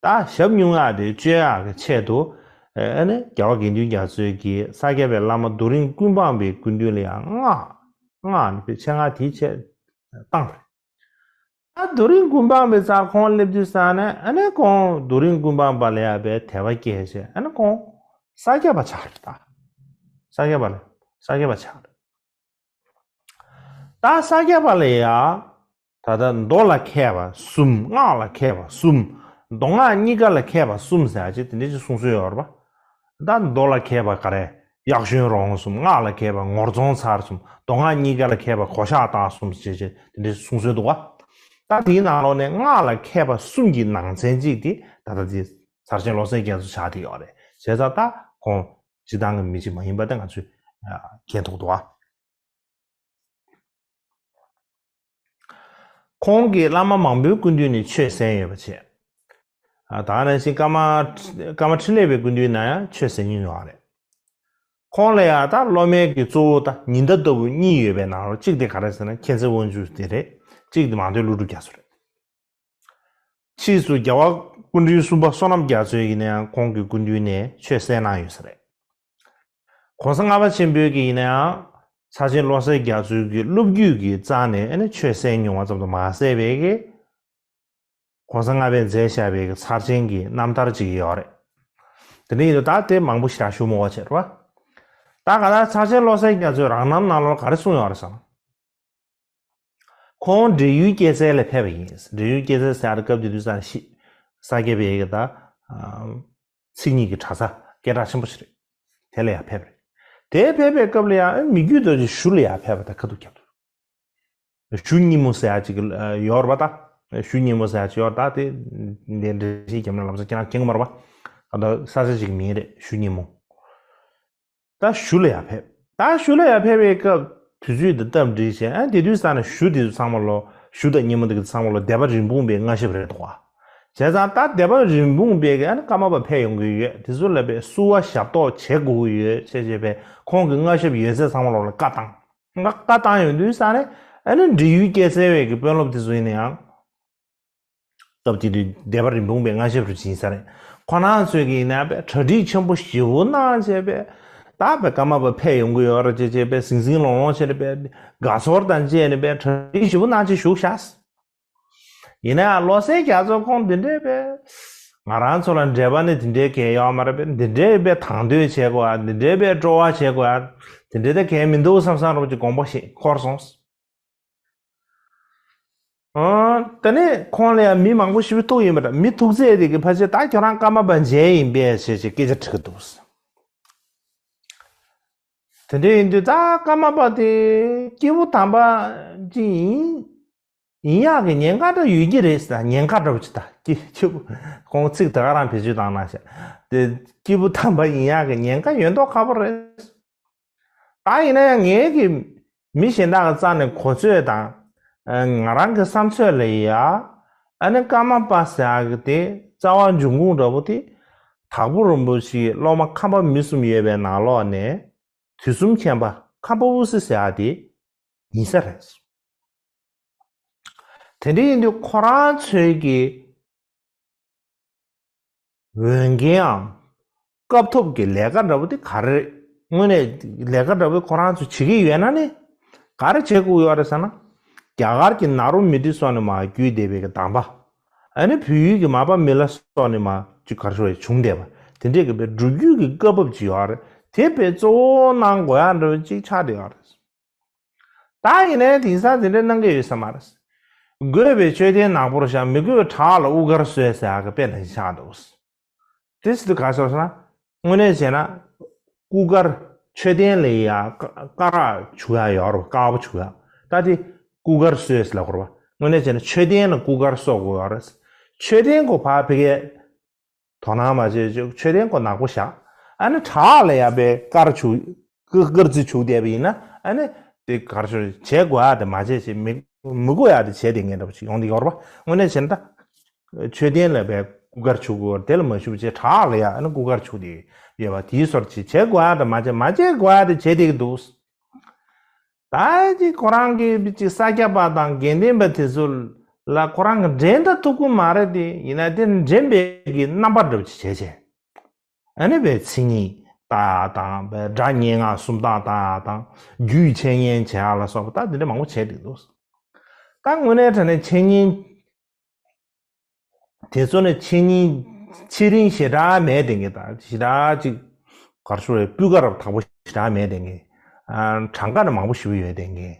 ད་ཞབས་སྙུང་ཡག་དེ་བཅོས་ཡག་གི་ཆེད་དུ་ ཨ་ནི་རྒྱལ་བ་དགེ་འདུན་རྒྱ་མཚོས་ཀྱིས་ས་སྐྱ་པའི་བླ་མ་རྡོ་རིང་ཀུན་སྤངས་པའི་སྐུ་མདུན་ལ་ཡང་སྔགས་སྔགས་ནི་པའི་ཆེད་མངགས་དེའི་ཆེད་བཏང་བ་རེད། ད་རྡོ་རིང་ཀུན་སྤངས་པའི་རྩར་ཁོང་སླེབས་དུས་ཙ་ནས་ཨ་ནི་ཁོང་རྡོ་རིང་ཀུན་སྤངས་པ་ལ་ཡང་པའི་དད་པ་སྐྱེས་བྱས་ཨ་ནི་ཁོང་ས་སྐྱ་པ་ཆགས་རེད་ད། ས་སྐྱ་པ་ལ་ས་སྐྱ་པ་ཆགས་རེད། ད་ས་སྐྱ་པ་ལ་ཡ། ད་ལྟ་མདོ་ལ་མཁས་པ་གསུམ། སྔགས་ལ་མཁས་པ་གསུམ། མདོ་སྔགས་གཉིས་ཀ་ལ་མཁས་པ་གསུམ་ཟེར་ཡ་ཅིག་དེ་འདྲའི་ཅིག་གསུང་སྲོལ་ཡོད་རེད་པ། ད་མདོ་ལ་མཁས་པ་ག་རེ། གཡག་གཞོན་རོང་གསུམ། སྔགས་ལ་མཁས་པ་ངོར་རྫོང་ཚར་གསུམ། མདོ་སྔགས་གཉིས་ཀ་ལ་མཁས་པ་གོ་ཤཱཀ་སྟག་གསུམ་ཞེས་བྱས་དེ་འདྲའི་གསུང་སྲོལ་འདུག་ག་ད་དེའི་ནང་ལོགས་ནས་སྔགས་ལ་མཁས་པ་གསུམ་གྱི་ནང་ཚན་གཅིག་དེ་ད་ལྟ་དེ་ཚར་ཆེན་བློ་གསལ་རྒྱ་མཚོ་ཆགས་བསྡད་ཡོད་རེད། བྱས་ཙང་ད་ཁོང་སྤྱིར་བཏང་གི་མི་གཅིག་མ་ཡིན་པ་དེ་ང་ཚོས་མཁྱེན་ཐུབ་འདུག་ག་ཁོང་གིས་བླ་མ་མང་པོའི་སྐུ་མདུན་ནས་ཆོས་གསན་ཡོད་པ་བྱས། ཨ་ད་ག་ནང་བཞིན་ཀརྨ་ཀརྨ་འཕྲིན་ལས་པའི་སྐུ་མདུན་ན་ཡང་ཆོས་གསན་མྱོང་ཡོད་རེད། ཁོང་ལ་ཡང་ད་སློབ་མའི་གི་གཙོ་བོ་ད་ཉི་ཟླ་ལྟ་བུ་གཉིས་ཡོད་པའི་ནང་ལོ་གཅིག་དེ་ག་རེ་ཟེར་ན་མཁྱེན་བརྩེ་དབང་ཕྱུག་དེ་རེད། གཅིག་དེ་མང་ཐོས་ཀླུ་སྒྲུབ་རྒྱ་མཚོ་རེད། ཕྱིས་སུ་རྒྱལ་བ་སྐུ་ཕྲེང་གསུམ་པ་བསོད་ནམས་རྒྱ་མཚོས་ཡིན་ན་ཡང་ཁོང་གི་སྐུ་མདུན་ནས་ཆོས་གསན་གནང་ཡོད་ས་རེད། གོང་ས་ལྔ་པ་ཆེན་པོས་ཀྱི་ཡིན་ན་ཡང་ཚར་ཆེན་བློ་གསལ་རྒྱ་མཚོའི་གི་སློབ་བརྒྱུད་ཀྱི་རྩ་ནས་ཨ་ནི་ཆོས་གསན་མྱོང་བ་ཙམ་དུ་མ་ཟད་པའི་གི་གོང་ས་ལྔ་པས་མཛད་བཞག་པའི་གི་ཚར་ཆེན་གྱི་རྣམ་ཐར་ཅིག་ཡོད་རེད། དེ་འདྲ་ཡིན་དུས་ད་དེ་མང་པོ་ཞིག་ཞུ་མི་དགོས་བྱས་རེད་བ། ད་ག་ད་ཚར་ཆེན་བློ་གསལ་རྒྱ་མཚོས་རང་རྣམ་ནང་ལོགས་ག་རེ་གསུངས་ཡོད་རེད་ཟེར་ན། ཁོང་འབྲས་ཡུལ་སྐྱེད་ཚལ་ལ་ཕེབས་པ་ཡིན། འབྲས་ཡུལ་སྐྱེད་ཚལ་ཟེར་ཡ་དེ་སྐབས་དེ་དུས་ས་ཤི་ས་སྐྱ་པའི་གི་ད་མཚན་ཉིད་ཀྱི་གྲྭ་ས་སྐད་གྲགས་ཆེན་པོ་ཞིག་རེད། དེ་ལ་ཡང་ཕེབས་རེད། དེ་ཕེབས་པའི་སྐབས་ལ་ཡང་མི་རྒྱུད་རྡོ་རྗེ་ཞུ་ལ་ཡང་ཕེབས་པ་དང་ཁ་ཐུག་ཁྱབ་འདུག་ཞུ་སྙིང་མོ་ཟེར་ཡ་ཅིག་ཡོད་རེད་པ་ད། ཞུ་སྙིང་མོ་ཟེར་ཡ་ཅིག་ཡོད་རེད་ད་དེ། འདི་འདྲ་ཞིག་རྒྱབ་ན་ལམ་སང་ཁྱེད་རང་མཁྱེན་གི་མ་རེད་པ། ད་ས་ཆ་ཅིག་མིང་རེད་ཞུ་སྙིང་མོ། ད་ཞུ་ལ་ཡར་ཕེབས། ད་ཞུ་ལ་ཡར་ཕེབས་པའི་སྐབས་དུས་ཚོད་དེ་སྟབས་འགྲིག་བྱས་ཨ་དེ་དུས་ས་ནས་ཞུ་དེ་ཚོ་ཚང་མ་ལོ་ཞུ་དང་སྙེ་མོ་དེ་ཚོ་ཚང་མ་ལོ་སྡེ་པ་རིན་སྤུངས་པའི་མངའ་ཞབས་རེད་འདུག་བ། བྱས་ཙང་ད་སྡེ་པ་རིན་སྤུངས་པའི་གི་ཨ་ནི་ཀརྨ་པ་ཕེབས་ཡོང་གི་ཡོད་དེ་ཚོ་ལ་པའི་བསུ་བ་ཞབས་ཏོག་བྱེད་དགོས་ཀྱི་ཡོད་ཅེས་བྱས་པའི་ཁོང་གི་མངའ་ཞབས་ཡོད་ཚད་ཚང་མ་ལོ་ལ་བཀའ་བཏང་། བཀའ་བཀའ་བཏང་ཡོང་དུས་ས་ནས་ཨ་ནི་འབྲི་ཡུལ་སྐྱེད་ཚལ་བའི་གི་དཔོན་སློབ་དེ་ཚོ་ཡིན་ན་ཡང་། སྐབས་དེ་དུས་སྡེ་པ་རིན་སྤུངས་པའི་མངའ་ཞབས་རུ་ཕྱིན་ས་རེད། ཁོ་རང་ཚོས་ཀྱིས་ཡིན་ན་པའི་གྲ་སྒྲིག་ཆེན་པོ་ཞེ་པོ་གནང་བྱས་པའི་ད་པའི་ཀརྨ་པ་ཕེབས་ཡོང་གི་ཡོད་རེད་ཅེས་བྱས་པའི་ཟིང་ཟིང་ལོང་ལོང་བྱས་ནས་པའི་དགའ་ཚོར་དང་བཅས་ནས་པའི་གྲ་སྒྲིག་ཞེ་པོ་གནང་བྱས་བཞུགས་ཤག་ཡིན་ན་ཡང་བློ་གསལ་རྒྱ་མཚོ་ཁོང་འདི་འདྲའི་པའི་ང་རང་ཚོ་ལ་འབྲེལ་བ་ནི་དེ་འདྲའི་གལ་ཡོད་མ་རེད་པས་འདི་འདྲའི་པའི་དང་དོད་བྱེད་དགོས་ཨ་འདི་འདྲའི་པའི་སྤྲོ་བ་བྱེད་དགོས་ཨ་དེ་འདྲའི་ད་གལ་མི་འདུག་བསམ་བསམ་རོགས་ཀྱི་དགོངས་པ་ཞིག་འཁོར་སོང་། ཨོ། དེ་ནས་ཁོང་ལ་ཡང་མི་མང་པོ་ཞིག་ཐུག་ཡིན་པ་འདྲ། མི་ཐུག་ཚད་དེ་གི་ཕལ་ཆེར་ད་ཁྱོད་རང་ཀརྨ་པ་མཇལ་ཡིན་པས་ཞེས་ཞེས་སྐད་ཆ་དྲི་གི་འདུག་དེ་འདྲ་ཡིན་དུས་ད་ཀརྨ་པ་དེ་སྐྱེས་བུ་དམ་པ་ཅིག་ཡིན་ཡིན་ཡག་གི་ཉེན་ཁ་འདྲ་ཡོད་ཀྱི་རེད་ཟེར། ཉེན་ཁ་འདྲ་པོ་ཅིག་ད་སྐྱེས་སྐྱེས་བུ་ཁོང་ཚིག་དེ་ག་རང་བེད་སྤྱོད་བཏང་ན་ཤག་དེ་སྐྱེས་བུ་དམ་པ་ཡིན་ཡག་གི་ཉེན་ཁ་ཡོད་མདོག་ཁ་པོ་རེད། ད་ཡིན་ན་ཡང་ངས་ཀྱི་མི་གཞན་དག་གི་རྩ་ནས་གོ་ཚོད་དང་། ང་རང་གི་བསམ་ཚོད་ལ་ཡ། ཨ་ནི་ཀརྨ་པ་ཟེར་ཡག་གི་དེ་རྩ་བ་འབྱུང་ཁུངས་འདྲ་པོ་དེ། དྭགས་པོ་རིན་པོ་ཆེའི་སློབ་མ་ཁམས་པ་མི་གསུམ་ཡོད་པའི་ནང་ལོགས་ནས། དུས་གསུམ་མཁྱེན་པ་ཁམས་པ་དབུ་སེ་ཟེར་ཡག་དེ་ཡིན་ས་རེད། དེ་འདྲ་ཡིན་དུས་ཁོ་རང་ཚོའི་གི་འོས་འགན་འམ། སྐབས་ཐོབ་ཀྱི་ལས་ཀ་འདྲ་པོ་དེ་ག་རེ་རེད། དངོས་གནས་ལས་ཀ་འདྲ་པོ་ཁོ་རང་ཚོ་བྱེད་ཀྱི་ཡོད་ན་ནི། ག་རེ་བྱེད་དགོས་ཡོད་རེད་ཟེར་ན། རྒྱ་གར་གྱི་ནཱ་རོ་མི་ཏི་སོགས་ནས་མར་བརྒྱུད་བསྡད་པའི་གི་གདམས་པ། ཨ་ནི་བོད་ཡུལ་གྱི་མར་པ་མི་ལ་སོགས་ནས་མར་ཅིག་ག་རེ་ཞུ་དགོས་རེད་བྱུང་བསྡད་པ། དེ་འདྲས་ཀྱི་པའི་སྒྲུབ་བརྒྱུད་ཀྱི་བཀའ་བབས་ཅིག་ཡོད་རེད། དེ་པའི་གཙོ་བོ་གནང་དགོས་ཡག་འདྲ་པོ་ཅིག་ཆགས་བསྡད་ཡོད་རེད། ད་ཡིན་ནའི་དེང་སང་དེ་འདྲ་གནང་གི་ཡོད་ས་མ་རེད། དགོས་པའི་མཆོད་རྟེན་ནག་པོར་བཞག་མི་དགོས་པའི་བྲག་ལ་དབུ་དཀར་གསོལ་ཟེར་ཡག་གི་དཔེ་ནང་བཞིན་ཆགས་འདུག་དེ་སྲིད་དུ་ག་རེ་ཟེར་ན། དངོས་གནས་བྱས་ན། སྐུ་དཀར་མཆོད་རྟེན་ལ་ཡ་ཀ་ཀ་རག་བྱུག་ཡག་ཡོད་རེད། དཀར་པོ་བྱུག་ཡག་ད་དེ་སྐུ་དཀར་གསོལ་ཟེར་ལབ་དགོས་རེད་པ། དངོས་གནས་བྱས་ན་མཆོད་རྟེན་ལ་སྐུ་དཀར་གསོལ་དགོས་ཡོད་རེད། མཆོད་རྟེན་གོ་ཕ་ཕ་གིའི་དོ་སྣང་མ་བྱེད་ཅིག་མཆོད་རྟེན་ཁོ་ནག་པོ་བཞག་ཨ་ནི་བྲག་ལ་ཡ་པའི་དཀར་བྱུག་དཀར་རྩི་བྱུག་བསྡད་པ་ཡིན་ན་ཨ་ནི་དེ་ག་རེ་ཞུ་བྱེད་དགོས་ཡ་དེ་མ་བྱེད་ཅིག་མི་མི་དགོས་ཡ་དེ་བྱེད་དེ་ངེས་འདྲ་པོ་ཅིག་ཡོང་དེ་ཡོད་རེད་པ། དངོས་གནས་བྱས་ན་ད་མཆོད་རྟེན་ལ་པའི་སྐུ་དཀར་བྱུག་དགོས་དེ་ལ་མ་ཞུ་བྱས་བྲག་ལ་ཡ་ཨ་ནི་སྐུ་དཀར་བྱུག་དེ་ཡོད་པ་དེའི་སོར་ཅིག་བྱེད་དགོས་ཡ་དེ་མ་བྱེད་མ་བྱེད་དགོས་ཡ་དེ་བྱེད་དེ་གི་འདུག་ད་ཅིག་ཁོ་རང་གི་ཅིག་ས་སྐྱ་པ་དང་དགེ་ལྡན་པ་དེ་ཚོ་ལ་ཁོ་རང་གི་འགྲན་ཟླ་ཐུབ་ཀྱི་མ་རེད་དེ་ཡིན་ན་དེ་འགྲན་པའི་གི་རྣམ་པ་འདྲ་པོ་ཅིག་བྱས་བྱས། ཨ་ནི་བའི་མཚན་ཉིད་ལྟ་ཡག་དང་བའི་སྒྲ་སྙན་ངག་སུམ་རྟགས་ལྟ་ཡག་དང་རྒྱུད་འཆད་ཉན་བྱེད་ཡག་ལ་སོགས་པ་ད་འདི་འདྲ་མང་པོ་བྱས་བསྡད་འདུག་ད་དངོས་གནས་དྲང་གནས་འཆད་ཉན་དེ་ཚོ་ནི་འཆད་ཉན་འཆད་རིན་ཞེ་དྲག་མེད་བསྡད་མཁན་དང་ཞེ་དྲག་ཅིག་ག་རེ་ཞུ་རེད། སྤུས་ཀ་རབ་དག་པོ་ཞེ་དྲག་མེད་བསྡད་མཁན། ཨ་གྲངས་ཀ་ནི་མང་པོ་ཞེ་པོ་ཡོད་བསྡད་མཁན།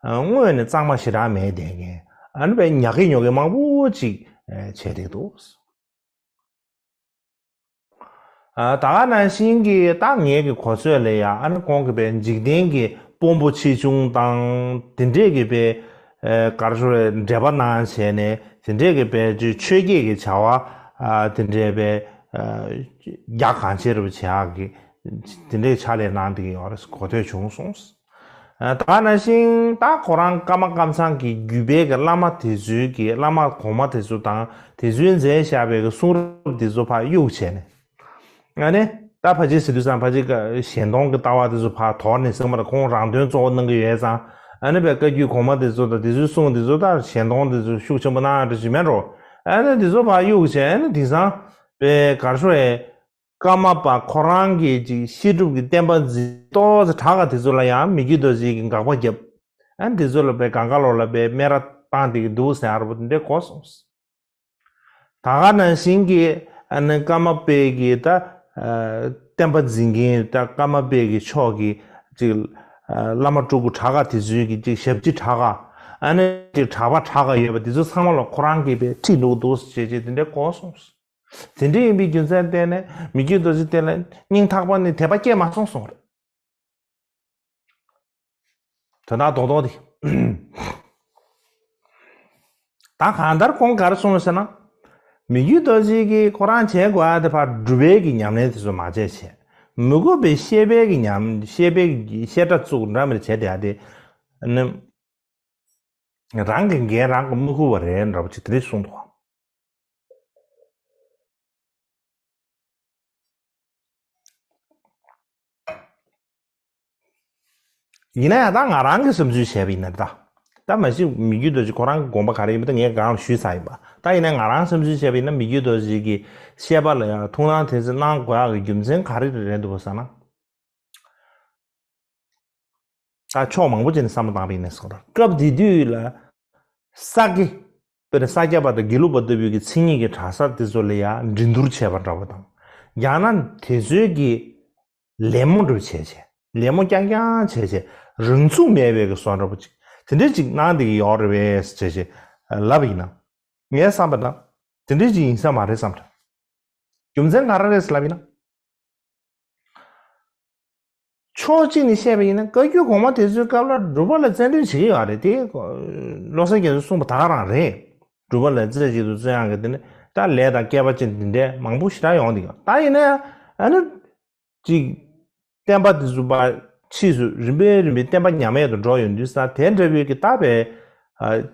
ཨ་དངོས་ནས་གཙང་མ་ཞེ་དྲག་མེད་བསྡད་མཁན། ཨ་ནི་བས་ཉག་གི་ཉོག་གི་མང་པོ་ཅིག་ཨ་བྱས་བསྡད་འདུག་ཨ་ད་ག་ནང་བཞིན་གྱི་ད་ངེད་ཀྱི་གོ་ཚོད་ལ་ཡ་ཨ་ནི་ཁོང་གི་བས་འཇིག་རྟེན་གྱི་དཔོན་པོ་ཆེ་ཆུང་དང་དེ་འདྲས་ཀྱི་བས་ཨ་ག་རེ་ཞུ་རེད། འགྲེལ་པ་གནང་བྱས་ནས་དེ་འདྲས་ཀྱི་བས་ཆོས་བརྒྱད་ཀྱི་བྱ་བ་ཨ་དེ་འདྲས་བས་ཨ་རྒྱ་གང་ཆེ་རུ་བྱེད་ཡག་གི་དེ་འདྲས་ཕྱག་ལས་གནང་བསྡད་ཀྱི་ཡོད་རེད། གོ་ཐོས་བྱུང་སོང་། ད་ག་ནང་བཞིན་ད་ཁོ་རང་ཀརྨ་ཀཾ་ཚང་གི་བརྒྱུད་པའི་གི་བླ་མ་དེ་ཚོའི་གི་བླ་མ་གོང་མ་དེ་ཚོ་དང་དེ་ཚོའི་མཛད་བཞག་པའི་གི་གསུང་རབ་དེ་ཚོ་ཕར་གཡུག་བྱས་ནས། ཨ་ནི་ད་ཕལ་ཆེར་ཟེར་དུས་ཙང་ཕལ་ཆེར་གཞན་སྟོང་གི་ལྟ་བ་དེ་ཚོ་ཕར་དོར་ནས་ཟེར་མ་རེད། ཁོང་རང་དོན་གཙོ་བོ་གནང་གི་ཡོད་ཙང་། ཨ་ནི་བའི་བཀའ་བརྒྱུད་གོང་མ་དེ་ཚོ་དང་དེ་ཚོའི་གསུང་དེ་ཚོ་ད་གཞན་སྟོང་དེ་ཚོ་ཤུགས་ཆེན་པོ་གནང་ཡག་འདྲ་ཞིག་མེད་འགྲོ། ཨ་ནི་དེ་ཚོ་ཕར་གཡུག་བྱས་ཨ་ནི་དེང་སང་བའི་ག་རེ་ཞུ་རེད། ཀརྨ་པ་ཁོ་རང་གིས་ཅིག་བཤད་སྒྲུབ་ཀྱི་བསྟན་པ་འཛིན་ཏོག་ཙེ་དྲག་ག་དེ་ཚོ་ལ་ཡང་མི་བསྐྱོད་རྡོ་རྗེ་གིས་དགག་པ་བརྒྱབ། ཨ་ནི་དེ་ཚོ་ལ་བའི་གང་ག་ལོག་ལ་བའི་སྨད་ར་བཏང་བསྡད་ཀྱི་འདུག་ཟེར་ཡག་ར་པོ་དེ་འདྲས་གོ་སོང་། ད་ག་ནང་བཞིན་གྱི་ཨ་ནི་ཀརྨ་པའི་གི་ད་ཨ་བསྟན་པ་འཛིན་མཁན་ད་ཀརྨ་པའི་གི་ཕྱོགས་ཀྱི་ཅིག་ཨ་བླ་མ་སྤྲུལ་སྐུ་དྲག་ག་དེ་ཚོའི་གི་ཅིག་ཞབས་ཕྱི་དྲག་ག་ཨ་ནི་ཅིག་གྲྭ་པ་དྲག་ག་ཡོད་པ་དེ་ཚོ་ཚང་མ་ལ་ཁོ་རང་གིས་བས་ཁྲིད་འགྲོ་གི་འདུག་ཟེར་བྱས་བྱས་དེ་འདྲས་གོ་སོང་། དེ་འདྲ་ཡིན་པའི་རྒྱུ་མཚན་བརྟེན་ནས་མི་བསྐྱོད་རྡོ་རྗེ་དེ་ལ་སྙིང་ཐག་པ་ནས་དད་པ་སྐྱེས་མ་སོང་གསུངས་རེད། དོན་དག་རྡོག་རྡོག་དེ། ད་གང་ལྟར་ཁོང་ག་རེ་གསུངས་ཟེར་ན། མི་བསྐྱོད་རྡོ་རྗེ་གིས་ཁོ་རང་བྱེད་དགོས་ཡ་དེ་ཕར་སྒྲུབ་པའི་གི་ཉམས་ལེན་དེ་ཚོ་མ་བྱས་བྱས། མི་དགོས་པའི་བཤད་པའི་གི་ཉམས་བཤད་པའི་གི་བཤད་གྲྭ་བཙུགས་འདྲ་མི་འདྲ་བྱས་བསྡད་ཡ་དེ། ནི། རང་གི་འགན་རང་གིས་མི་འཁུར་བ་རེད་འདྲ་པོ་ཅིག་དེ་འདྲས་གསུངས་འདུག་ཡིན་ན་ཡང་ད་ང་རང་གི་བསམ་ཚུལ་བྱས་པ་ཡིན་ན་ད། ད་མ་གཞི་མི་བསྐྱོད་རྡོ་རྗེ་ཁོ་རང་གི་དགོངས་པ་ག་རེ་ཡིན་པ་ད་ངས་གང་ཞུས་ཚར་ཡིན་པ། ད་ཡིན་ན་ང་རང་བསམ་ཚུལ་བྱས་པ་ཡིན་ན་མི་བསྐྱོད་རྡོ་རྗེ་གི་བཤད་པ་ལ་ཡང་ཐུགས་སྣང་དེ་ཚོ་གནང་དགོས་ཡག་གི་རྒྱུ་མཚན་ག་རེ་རེད་འདུག་བ་ཟེར་ན། ད་ཕྱོགས་མང་པོ་ཅིག་ནས་བསམ་བློ་བཏང་བ་ཡིན་ན་སོང་ར་སྐབས་དེ་དུས་ལ་ས་དགེ། དཔེར་ན་ས་སྐྱ་པ་དང་དགེ་ལུགས་པ་ལྟ་བུའི་གི་མཚན་ཉིད་ཀྱི་གྲྭ་ས་དེ་ཚོ་ལ་ཡང་འགྲན་བསྡུར་བྱས་པ་འདྲ་བོ་དང་། ཡང་ན་དེ་ཚོའི་གི་ལད་མོ་འདྲ་བོ་བྱས་བྱས་ལད་མོ་རྐྱང་རྐྱང་བྱས་བྱས་རང་ཚུགས་མེད་པའི་གི་བཟོ་འདྲ་བོ་ཅིག་དེ་འདྲ་ཅིག་གནང་བསྡད་ཀྱི་ཡོད་རེད་པས་ཟེར་བྱས་བྱས་ལབ་པ་ཡིན་ན། ངའི་བསམ་པ་དང་དེ་འདྲ་ཅིག་ཡིན་ས་མ་རེད་བསམ་འདྲ། རྒྱུ་མཚན་ག་རེ་རེད་ཟེར་ལབ་ཡིན་ན། ཕྱོགས་གཅིག་ནས་བཤད་པ་ཡིན་ན་བཀའ་བརྒྱུད་གོང་མ་དེ་ཚོའི་སྐབས་ལ་སྒྲུབ་པ་ལ་བརྩོན་འགྲུས་བྱེད་ཀྱི་ཡོད་རེད་དེ། བློ་བཟང་རྒྱ་མཚོས་གསུངས་པ་ད་ག་རང་རེད། སྒྲུབ་པ་ལ་རྩེ་གཅིག་ཏུ་བརྩོན་ཡག་གི་དེ་ནི་ད་ལས་དང་སྐལ་པ་ཅན་དེ་འདྲའི་མང་པོ་ཞེ་དྲག་ཡོང་བསྡད་ཀྱི་ཡོད། ད་ཡིན་ན་ཡང་ཨ་ནི་ཅིག་བསྟན་པ་དེ་ཚོ་ཕར་ཕྱིས་སུ་རིམ་པས་རིམ་པས་བསྟན་པ་ཉམས་ཡག་ཏུ་འགྲོ་ཡོང་དུས་ས་དེ་འདྲ་བའི་གི་ད་བའི་ཨ།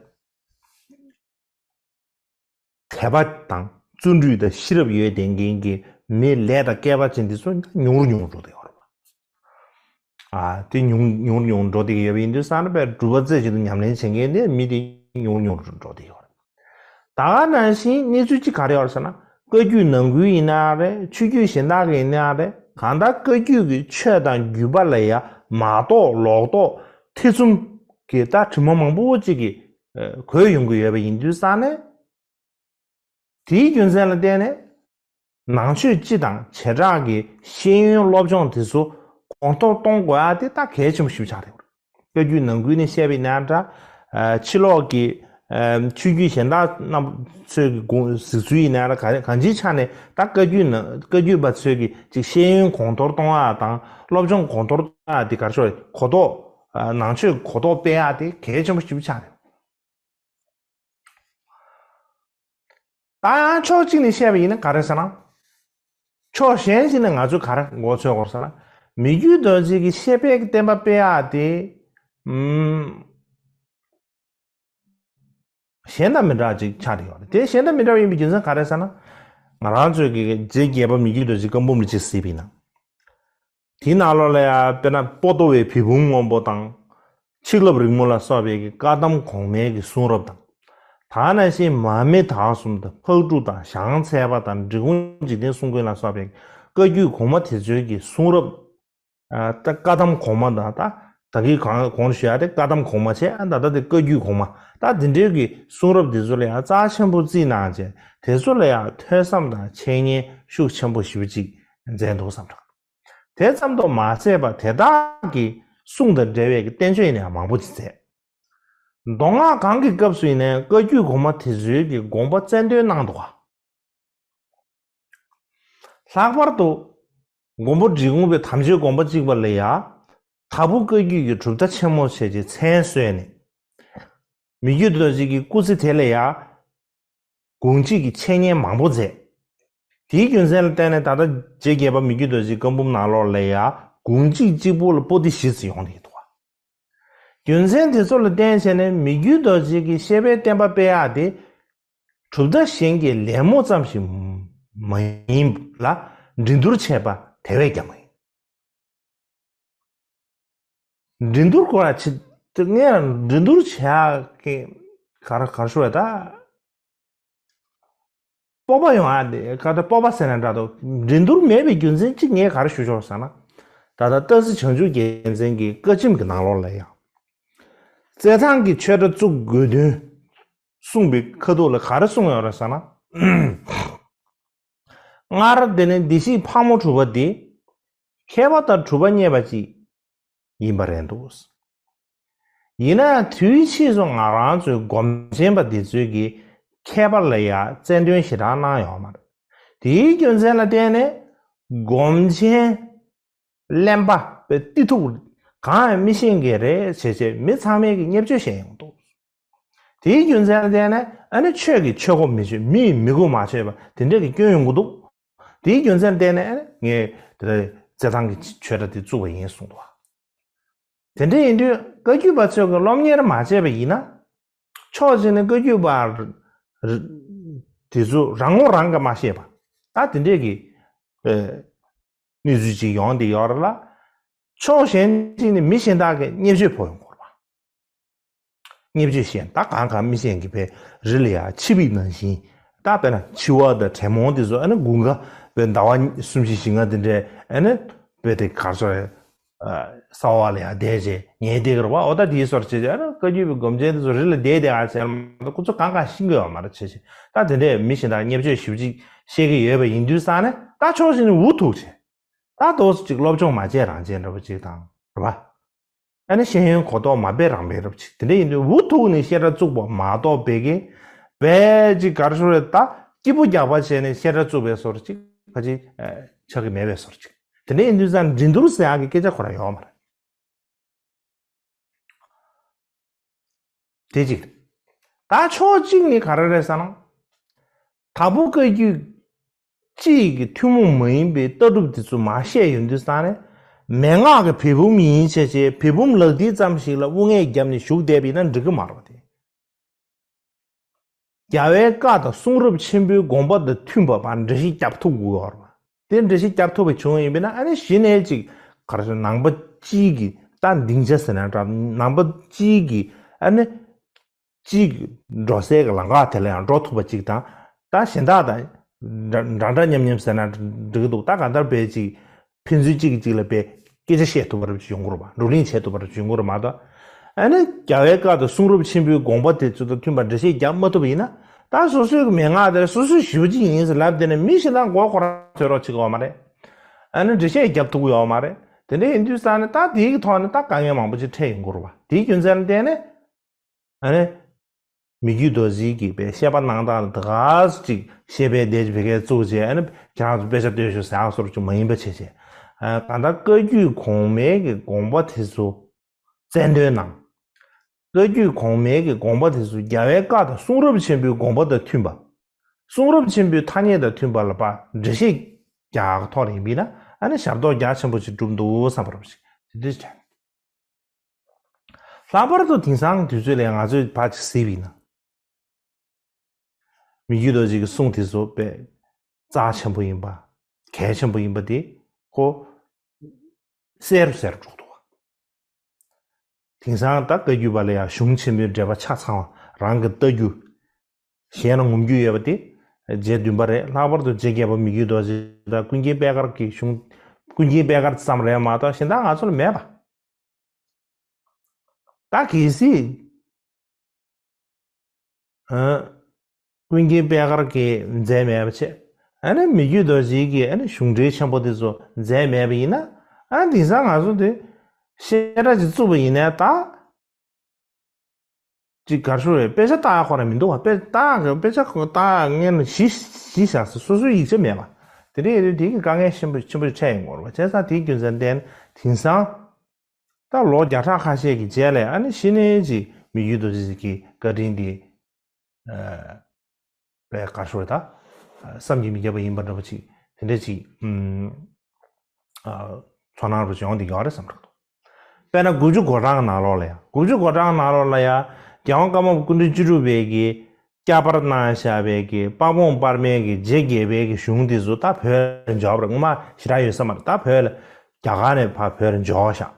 དད་པ་དང་བརྩོན་འགྲུས་དང་ཤེས་རབ་ཡོད་ལྡན་མཁན་གྱི་མི་ལས་དང་སྐལ་པ་ཅན་འདི་ཚོ་ཉུང་རུ་ཉུང་རུ་འགྲོ་བསྡད་ཡོད་རེད། ཨ་དེ་ཉུང་ཉུང་རུ་ཉུང་རུ་འགྲོ་བསྡད་ཀྱི་ཡོད་པ་ཡིན་དུས་ཙང་ན་བས་སྒྲུབ་པ་རྩེ་གཅིག་ཏུ་ཉམས་ལེན་བྱེད་མཁན་དེ་མི་དེ་ཉུང་རུ་ཉུང་རུ་འགྲོ་བསྡད་ཡོད་རེད། ད་ག་ནང་བཞིན་གནས་ཚུལ་གཅིག་ག་རེ་ཡོད་རེད་ཟེར་ན་བཀའ་བརྒྱུད་ནང་ཁུལ་ཡིན་ན་རེད། ཆོས་བརྒྱུད་གཞན་དག་གི་ཡིན་ན་རེད། གང་ལྟར་བཀའ་བརྒྱུད་ཀྱི་ཆོས་དང་བརྒྱུད་པ་ལ་ཡ་མ་རྟོགས་ལོག་རྟོག་ཐེ་ཚོམ་གྱི་ད་དྲི་མ་མང་པོ་གཅིག་གི་གོ་ཡོང་གི་ཡོད་པ་ཡིན་དུས་ཙང་ནས། དེའི་རྒྱུ་མཚན་ལ་བརྟེན་ནས་ནང་ཆོས་སྤྱི་དང་བྱེ་བྲག་གི་ཤེས་ཡོན་སློབ་སྦྱོང་དེ་ཚོ་གོང་མཐོར་གཏོང་དགོས་ཡ་དེ་ད་གལ་ཆེན་པོ་ཞིག་ཆགས་ཡོད་རེད། བཀའ་བརྒྱུད་ནང་ཁུལ་ནས་བཤད་པ་ཡིན་ན་འདྲ། ཕྱི་ལོགས་ཀྱི་ཆོས་བརྒྱུད་གཞན་དག་རྣམས་ཚོའི་གི་དགོངས་གཟིགས་ཚུལ་ཡིན་ན་འདྲ་ག་གང་ཅིའི་ཆ་ནས་ད་བཀའ་བརྒྱུད་ནང་བཀའ་བརྒྱུད་པ་ཚོའི་གི་ཅིག་ཤེས་ཡོན་གོང་མཐོར་གཏོང་ཡ་དང་སློབ་སྦྱོང་གོང་མཐོར་གཏོང་ཡ་དེ་ག་རེ་ཞུ་དགོས་རེད། གོ་རྟོགས་ནང་ཆོས་གོ་རྟོགས་སྤེལ་ཡ་དེ་གལ་ཆེན་པོ་ཞིག་ཆགས་རེད། ད་ཡང་ཕྱོགས་གཅིག་ནས་བཤད་པ་ཡིན་ན་ག་རེ་ཟེར་ན། ཕྱོགས་གཞན་ཞིག་ནས་ང་ཚོས་ག་རེ་མགོ་ཚོས་དགོས་ཟེར་ན། མི་བསྐྱོད་རྡོ་རྗེ་གི་བཤད་པའི་བསྟན་པ་སྤེལ་ཡག་དེ། ཨུམ། གཞན་དང་མི་འདྲ་ཅིག་ཆགས་བསྡད་ཡོད་རེད། དེ་གཞན་དང་མི་འདྲ་བ་ཡིན་པའི་རྒྱུ་མཚན་ག་རེ་ཟེར་ན། ང་རང་ཚོས་ཀྱི་རྗེ་བརྒྱད་པ་མི་བསྐྱོད་རྡོ་རྗེ་བཀའ་འབུམ་ལ་ཅིག་གཟིགས་པ་ཡིན་ན། དེའི་ནང་ལོགས་ལ་ཡང་དཔེར་ན་པོ་ཏོ་བའི་བི་བུམ་སྔོན་པོ་དང་། ཆིག་ལབ་རིང་མོ་ལ་སོགས་པའི་གི་བཀའ་གདམས་གོང་མའི་གི་གསུང་རབ་དང་། ད་ག་ནང་བཞིན་མར་མེ་དག་གསུམ་དང་ཕག་གྲུ་དང་ཞང་ཚལ་པ་དང་འབྲི་གུང་འཇིག་རྟེན་གསུམ་མགོན་ལ་སོགས་པའི་གི་ བཀའ་བརྒྱུད་གོང་མ་དེ་ཚོའི་གི་གསུང་རབ། ཨ། ད་བཀའ་གདམས་གོང་མ་དང་། ད་ད་གིན་གོང་གོང་ཞུ་ཡ་དེ་བཀའ་གདམས་གོང་མ་བྱས། ཨ། ད་ད་དེ་བཀའ་བརྒྱུད་གོང་མ། ད་དེ་འདྲའི་གི་གསུང་རབ་དེ་ཚོ་ལ་ཡང་རྩ་ཆེན་པོ་བརྩིས་གནང་བྱས། དེ་ཚོ་ལ་ཡང་ཐོས་བསམ་དང་འཆད་ཉན་ཤུགས་ཆེན་པོ་ཞེ་པོ་ཅིག་མཛད་འདུག་བསམ་འདྲ། དེ་ཙམ་དུ་མ་ཟད་པར་དེ་དག་གི་གསུང་དང་འབྲེལ་བའི་གི་བསྟན་བཅོས་ཡིན་ན་ཡང་མང་པོ་ཅིག་མཛད། མདོ་སྔགས་གང་གི་སྐབས་སུ་ཡིན་ནའི་བཀའ་བརྒྱུད་གོང་མ་དེ་ཚོའི་གི་དགོངས་པ་རྩལ་འདོན་གནང་འདུག་ག། ལྷག་པར་དུ་མགོན་པོ་འབྲི་གུང་པའི་དམ་ཆོས་དགོངས་པ་གཅིག་པ་ལ་ཡང་། དྭགས་པོ་བཀའ་བརྒྱུད་ཀྱི་གྲུབ་མཐའ་ཆེན་མོ་བྱས་ཏེ་མཚན་གསོལ་ནས། མི་བསྐྱོད་རྡོ་རྗེ་གི་སྐུ་ཚེ་དེ་ལ་ཡང་། དགུང་གཅིག་གི་འཆད་ཉན་མང་པོ་མཛད། དེའི་རྒྱུ་མཚན་ལ་བརྟེན་ནས་ད་ལྟ་རྗེ་བརྒྱད་པ་མི་བསྐྱོད་རྡོ་རྗེའི་བཀའ་འབུམ་ནང་ལོགས་ལ་ཡང་དགུང་གཅིག་གཅིག་པུ་ལ་པོ་ཏི་བཞི་ཙམ་ཡོང་བསྡད་ཀྱི་འདུག་ག། རྒྱུ་མཚན་དེ་ཚོ་ལ་བརྟེན་བྱས་ནས་མི་བསྐྱོད་རྡོ་རྗེ་གི་བཤད་པའི་བསྟན་པ་སྤེལ་ཡག་དེ། གྲུབ་མཐའ་གཞན་གྱི་ལད་མོ་ཙམ་ཞིག་མ་ཡིན་ལ། འགྲན་བསྡུར་བྱས་པ་དེ་བས་ཀྱང་མ་ཡིན། འགྲན་བསྡུར་སྐོར་ལ་ཅི། ངས་འགྲན་བསྡུར་བྱེད་ཡག་གི་ག་རེ་ག་རེ་ཞུ་བ་ད། སྤོབས་པ་ཡོང་ཡག་དེ་ག་ད་སྤོབས་པ་ཟེར་ན་འདྲ་འདུག། འགྲན་བསྡུར་མེད་པའི་རྒྱུ་མཚན་གཅིག་ངས་ག་རེ་ཞུ་ཆོག་ཟེར་ན། ད་ལྟ་སྟག་གཟིག་བྱང་ཆུབ་རྒྱལ་མཚན་གྱི་བཀའ་ཆེམས་ཀྱི་ནང་ལོགས་ལ་ཡང་། རྩེད་ཐང་གི་ཆོས་གྲྭ་བཙུགས་དགོས་དོན་གསུངས་པའི་ཁ་ཐུག་ལ་ག་རེ་གསུངས་ཡོད་རེད་ཟེར་ན། སྔར་དེ་ནི་བདེ་སྐྱིད་ཕག་མོ་གྲུ་པ་འདི་མཁས་པ་དང་གྲུབ་པ་བརྙེས་པ་ཅིག་ཡིན་པ་རེད་འདུག། ཡིན་ན་ཡང་དུས་ཕྱིས་སུ་ང་རང་ཚོའི་སྒོམ་ཆེན་པ་འདི་ཚོས་ཀྱི་མཁས་པ་ལ་ཡང་རྩལ་འདོན་ཞེ་དྲག་གནང་ཡོད་མ་རེད། དེའི་རྒྱུ་མཚན་ལ་བརྟེན་ནས་སྒོམ་ཆེན་གླེན་པ་པའི་ཏི་ཐུག་གང་ཡང་མི་ཤེས་མཁན་རེད་བྱས་བྱས་མི་ཚང་མས་ཀྱི་བརྙས་བཅོས་བྱས་ཡོང་འདུག། དེའི་རྒྱུ་མཚན་ལ་བརྟེན་ནས་ཨ་ནི་ཆོས་ཀྱི་ཆོས་གོ་མི་ཆོད། མི་ཡི་མི་གོ་མ་ཆོད་པ་དེ་འདྲ་གི་སྐྱོན་ཡོང་གི་འདུག། དེའི་རྒྱུ་མཚན་ལ་བརྟེན་ནས་ཨ་ནི་ངས་དེ་རྩེད་ཐང་གི་ཆོས་གྲྭ་དེ་བཙུགས་པ་ཡིན་གསུངས་འདུག། དེ་འདྲ་ཡིན་དུས་བཀའ་བརྒྱུད་པ་ཚོས་ཀྱི་སློབ་གཉེར་མ་བྱས་པ་ཡིན་ན། ཕྱོགས་གཅིག་ནས་བཀའ་བརྒྱུད་པ་ར་ར་དེ་ཚོ་རང་ངོ་རང་གིས་མ་ཤེས་པ། ད་དེ་འདྲས་ཀྱི་ཨེ་གནས་ཚུལ་ཅིག་ཡོང་བསྡད་ཡོད་རེད་ལ། ཕྱོགས་གཞན་གཅིག་ནས་མི་གཞན་དག་གིས་བརྙས་བཅོས་ཕོག་ཡོང་གི་རེད་པ། བརྙས་བཅོས་བཤད་ད་གང་གང་མི་གཞན་གྱིས་བས་རི་ལ་ཡ་འཆི་བའི་ནང་བཞིན། ད་དཔེར་ན་འཆི་བ་དང་དྲེད་མོང་དེ་ཚོ་ཨ་ནི་དགུན་ཁ་བས་ཟླ་བ་གསུམ་བཞི་བཞི་ལྔ་དེ་འདྲས་ཨ་ནི་བས་དེ་གར་སོ་རེད། ས་འོག་ལ་ཡང་བསྡད་བྱས་ཉལ་བསྡད་ཀྱི་རེད་པ། འོ་ད་དེའི་སོར་བྱས་བྱས་ཨ་ནི་བཀའ་བརྒྱུད་པའི་སྒོམ་ཆེན་དེ་ཚོ་རི་ལ་བསྡད་བསྡད་ཨ་བྱས་ཁོ་ཚོ་གང་གང་ཤེས་ཀྱི་ཡོད་མ་རེད་བྱས་བྱས། ད་དེ་འདྲས་མི་གཞན་དག་བརྙས་བཅོས་ཞེ་པོ་ཅིག་བཤད་ཀྱི་ཡོད་པ་ཡིན་དུས་ཙང་ནས་ད་ཕྱོགས་གཅིག་ནས་འུ་ཐུག་བྱས། ད་ཏོག་ཙམ་ཅིག་སློབ་སྦྱོང་མ་བྱས་རང་བྱས་འདྲ་པོ་ཅིག་དང་རེད་པ། ཨ་ནི་ཤེས་ཡོན་གོ་རྟོགས་མ་སྤེལ་རང་སྤེལ་རབས་ཅིག་དེ་འདྲ་ཡིན་དུས་འུ་ཐུག་ནས་བཤད་གྲྭ་བཙུགས་པ་མ་གཏོགས་པའི་གི་བས་ཅིག་གར་ཤོར་རེད་ད་སྐྱིད་པོ་རྒྱག་པ་བྱས་ནས་བཤད་གྲྭ་བཙུགས་པའི་སོར་ཅིག་ཕ་ཅིག་ཆགས་ཀྱི་མེད་པའི་སོར་ཅིག་དེ་འདྲ་ཡིན་དུས་ཙང་འགྲན་བསྡུར་ཟེར་ཡག་གི་སྐད་ཆ་ཁོ་རང་ཡོད་མ་རེད། དེ་གཅིག་རེད། ད་ཕྱོགས་གཅིག་ནས་ག་རེ་རེད་ཟེར་ན། དྭགས་པོ་བཀའ་བརྒྱུད་སྤྱི་ཡི་གི་ཐུན་མོང་མ་ཡིན་པའི་ལྟ་གྲུབ་དེ་ཚོ་མར་བཤད་ཡོང་དུས་ཙང་ནས་མན་ངག་གི་བེ་བུམ་ཡིན་བྱས་བྱས་བེ་བུམ་ལག་མཐིལ་ཙམ་ཞིག་ལ་དབུ་སྔས་བརྒྱབ་ནས་བཞུགས་བསྡད་པ་ཡིན་ན་འགྲིག་གི་མ་རེད་པ་དེ། རྒྱལ་བའི་བཀའ་དང་གསུང་རབ་ཆེན་པོའི་དགོངས་པ་དང་མཐུན་པ་བར་འགྲེལ་བཤད་རྒྱབ་ཐུབ་དགོས་ཡོད་རེད་པ། དེ་འགྲེལ་བཤད་རྒྱབ་ཐུབ་པ་བྱུང་ཡིན་པས་ན་ཨ་ནི་གཞི་ནས་ཅིག་ག་རེ་ཟེར་ནང་པ་སྤྱིའི་གི་ད་སྡིངས་ཆ་ཟེར་ན་འདྲ་ནང་པ་སྤྱིའི་གི་ཨ་ནི་སྤྱིའི་གི་འགྲོ་སའི་གི་ལམ་ཁ་དེ་ལ་ཡང་འགྲོ་ཐུབ་པ་ཅིག་དང་ད་གཞན་དག་དང་འདྲ་འདྲ་འདྲ་མཉམ་མཉམ་ཟེར་ན་འགྲིག་གི་འདུག་ད་གང་ལྟར་བས་ཅིག་ཕན་ཚུན་གཅིག་གིས་གཅིག་ལ་དཔེ་སྐད་ཆ་བཤད་ཐུབ་པ་རབ་ཅིག་ཡོང་གི་རེད་པ། བགྲོ་གླེང་བྱེད་ཐུབ་པ་རབ་ཅིག་ཡོང་གི་རེད་མ་གཏོགས། ཨ་ནི་རྒྱལ་བའི་བཀའ་དང་གསུང་རབ་ཆེན་པོའི་དགོངས་པ་དེ་ཚོ་དང་མཐུན་པར་འགྲེལ་བཤད་རྒྱག་མ་ཐུབ་པ་ཡིན་ན་ད་སོ་སོའི་གི་མན་ངག་དེ་སོ་སོས་ཞེ་པོ་ཅིག་ཡིན་ཟེར་ལབ་བསྡད་ནས་མི་གཞན་དག་མགོ་སྐོར་ར་ཐོན་རོགས་བྱེད་དགོས་མ་རེད། ཨ་ནི་འགྲེལ་བཤད་རྒྱབ་ཐུབ་ཀྱི་ཡོད་མ་རེད། དེ་འདྲ་ཡིན་དུས་ཙང་ནས་ད་དེའི་གི་ཐོག་ནས་ད་དཀའ་ངལ་མང་པོ་ཅིག་འཕྲད་ཡོང་གི་རེད་པ། དེའི་རྒྱུ་མཚན་ལ་བརྟེན་ནས། ཨ་ནི། མི་བསྐྱོད་རྡོ་རྗེ་གིས་པའི་བཤད་པ་གནང་སྟངས་ལ་ད་ག་ཅིག་བཤད་པའི་བསྡད་ཅིག་བེད་སྐད་བཙུགས་བྱས་ཨ་ནི་ཁྱེད་རང་ཚོ་དཔེ་ཆ་ལྟོས་ཤོག་ཟེར་ཡག་སོར་ཅིག་མ་ཡིན་པ་བྱས་བྱས། ཨ་གང་ལྟར་བཀའ་བརྒྱུད་གོང་མའི་གི་དགོངས་པ་དེ་ཚོ་རྩལ་འདོན་གནང་། བཀའ་བརྒྱུད་གོང་མའི་གི་དགོངས་པ་དེ་ཚོ་རྒྱལ་བའི་བཀའ་དང་གསུང་རབ་ཆེན་པོའི་དགོངས་པ་དང་མཐུན་པ། གསུང་རབ་ཆེན་པོའི་ཐ་སྙད་དང་མཐུན་པ་ལ་ཕར་འགྲེལ་བཤད་རྒྱག་ཡག་ཐོག་ལ་ཡིན་པས་ན་ཨ་ནི་ཞབས་ཏོག་རྒྱ་ཆེན་པོ་ཅིག་བསྒྲུབས་འདུག་བསམ་པ་རབ་ཅིག་དེ་འདྲ་ཅིག་ལྷག་པར་དུ་དེང་སང་དུས་ཚོད་ལ་ང་ཚོས་ཕར་ཅིག་གཟིགས་པ་ཡིན་ན། མི་བསྐྱོད་རྡོ་རྗེ་གི་གསུང་དེ་ཚོ་དཔེ་རྩ་ཆེན་པོ་ཡིན་པ། གལ་ཆེན་པོ་ཡིན་པ་དེ་ཁོ་གསལ་རུ་གསལ་རུ་འགྲོ་འདུག། དེང་སང་ད་བཀའ་བརྒྱུད་པ་ལ་ཡང་གཞུང་ཆེན་མོའི་འགྲེལ་པ་ཆ་ཚང་བ་རང་གི་ལྟ་རྒྱུ། གཞན་ལ་ངོམ་རྒྱུ་ཡོད་པ་དེ་ རྗེ་བདུན་པ་རེད། ལྷག་པར་དུ་རྗེ་བརྒྱད་པ་མི་བསྐྱོད་རྡོ་རྗེ་དང་ཀུན་མཁྱེན་པད་དཀར་གྱི་གཞུང་། ཀུན་མཁྱེན་པད་དཀར་ཙམ་རེད་མ་གཏོགས་གཞན་དག་ང་ཚོ་ལ་མེད་པ། ད་གལ་སྲིད། ཨ། ཀུན་མཁྱེན་པད་དཀར་གྱིས་མཛད་མེད་པ་བྱས། ཨ་ནི་མི་བསྐྱོད་རྡོ་རྗེ་གིས་ཨ་ནི་གཞུང་འགྲེལ་ཆེན་པོ་དེ་ཚོ་མཛད་མེད་པ་ཡིན་ན། ཨ་ནི་དེང་སང་ང་ཚོ་འདི་བཤད་གྲྭ་ཅིག་བཙུགས་པ་ཡིན་ནའི་ད། ཅིག་ག་རེ་ཞུ་རེད། དཔེ་ཆ་ལྟ་ཡ་ཁོ་རང་མི་འདུག་བ། དཔེ་ལྟ་ཡ་དཔེ་ཆ་ཁོ་ལྟ་ཡ་ངན་ལ་གཞི་གཞི་བཞག་སོ་སོ་སོའི་ཡིག་ཆ་མེད་པ། དེ་འདྲ་ཡིན་དུས་དེ་གི་དཀའ་ངལ་ཆེན་པོ་ཆེན་པོ་འཕྲད་ཡོང་གི་རེད་བ། བྱས་ཙང་དེའི་རྒྱུ་མཚན་བརྟེན་དེང་སང་། ད་ལོ་བརྒྱ་ཕྲག་ཁ་ཤས་ཀྱི་རྗེས་ལ་ཨ་ནི་ཕྱི་ནས་ཅིག་མི་བསྐྱོད་རྡོ་རྗེ་ཀྱི་བཀའ་དྲིན་དེ། ཨ། དཔེ་ག་རེ་ཞུ་རེད་ད། བསམ་གྱིས་མི་ཁྱབ་པ་ཡིན་པ་འདྲ་པོ་ཅིག་དེ་འདྲ་ཅིག་ཨུམ། ཨ། ཚོར་སྣང་རུ་ཡོང་བསྡད་ཀྱི་ཡོད་རེད་བསམ་གྱི་འདུག་དཔེར་ན་དགུ་བཅུ་གོ་གྲངས་ནང་ལོགས་ལ་ཡང་། དགུ་བཅུ་གོ་གྲངས་ནང་ལོགས་ལ་ཡང་རྒྱལ་དབང་ཀརྨ་པ་སྐུ་ཕྲེང་བཅུ་དྲུག་པའི་གི་བསྐྱར་པར་གནང་བཞག་པའི་གི་དཔལ་སྤུངས་དཔར་མའི་གི་རྗེ་བརྒྱད་པའི་གི་གཞུང་འདི་ཚོ་ད་བོད་ལ་འབྱོར་བ་རེད། སྔོན་མ་ཞེ་དྲག་ཡོད་ས་མ་རེད། ད་བོད་ལ་རྒྱ་གར་ནས་ཕར་བོད་ལ་འབྱོར་བཞག་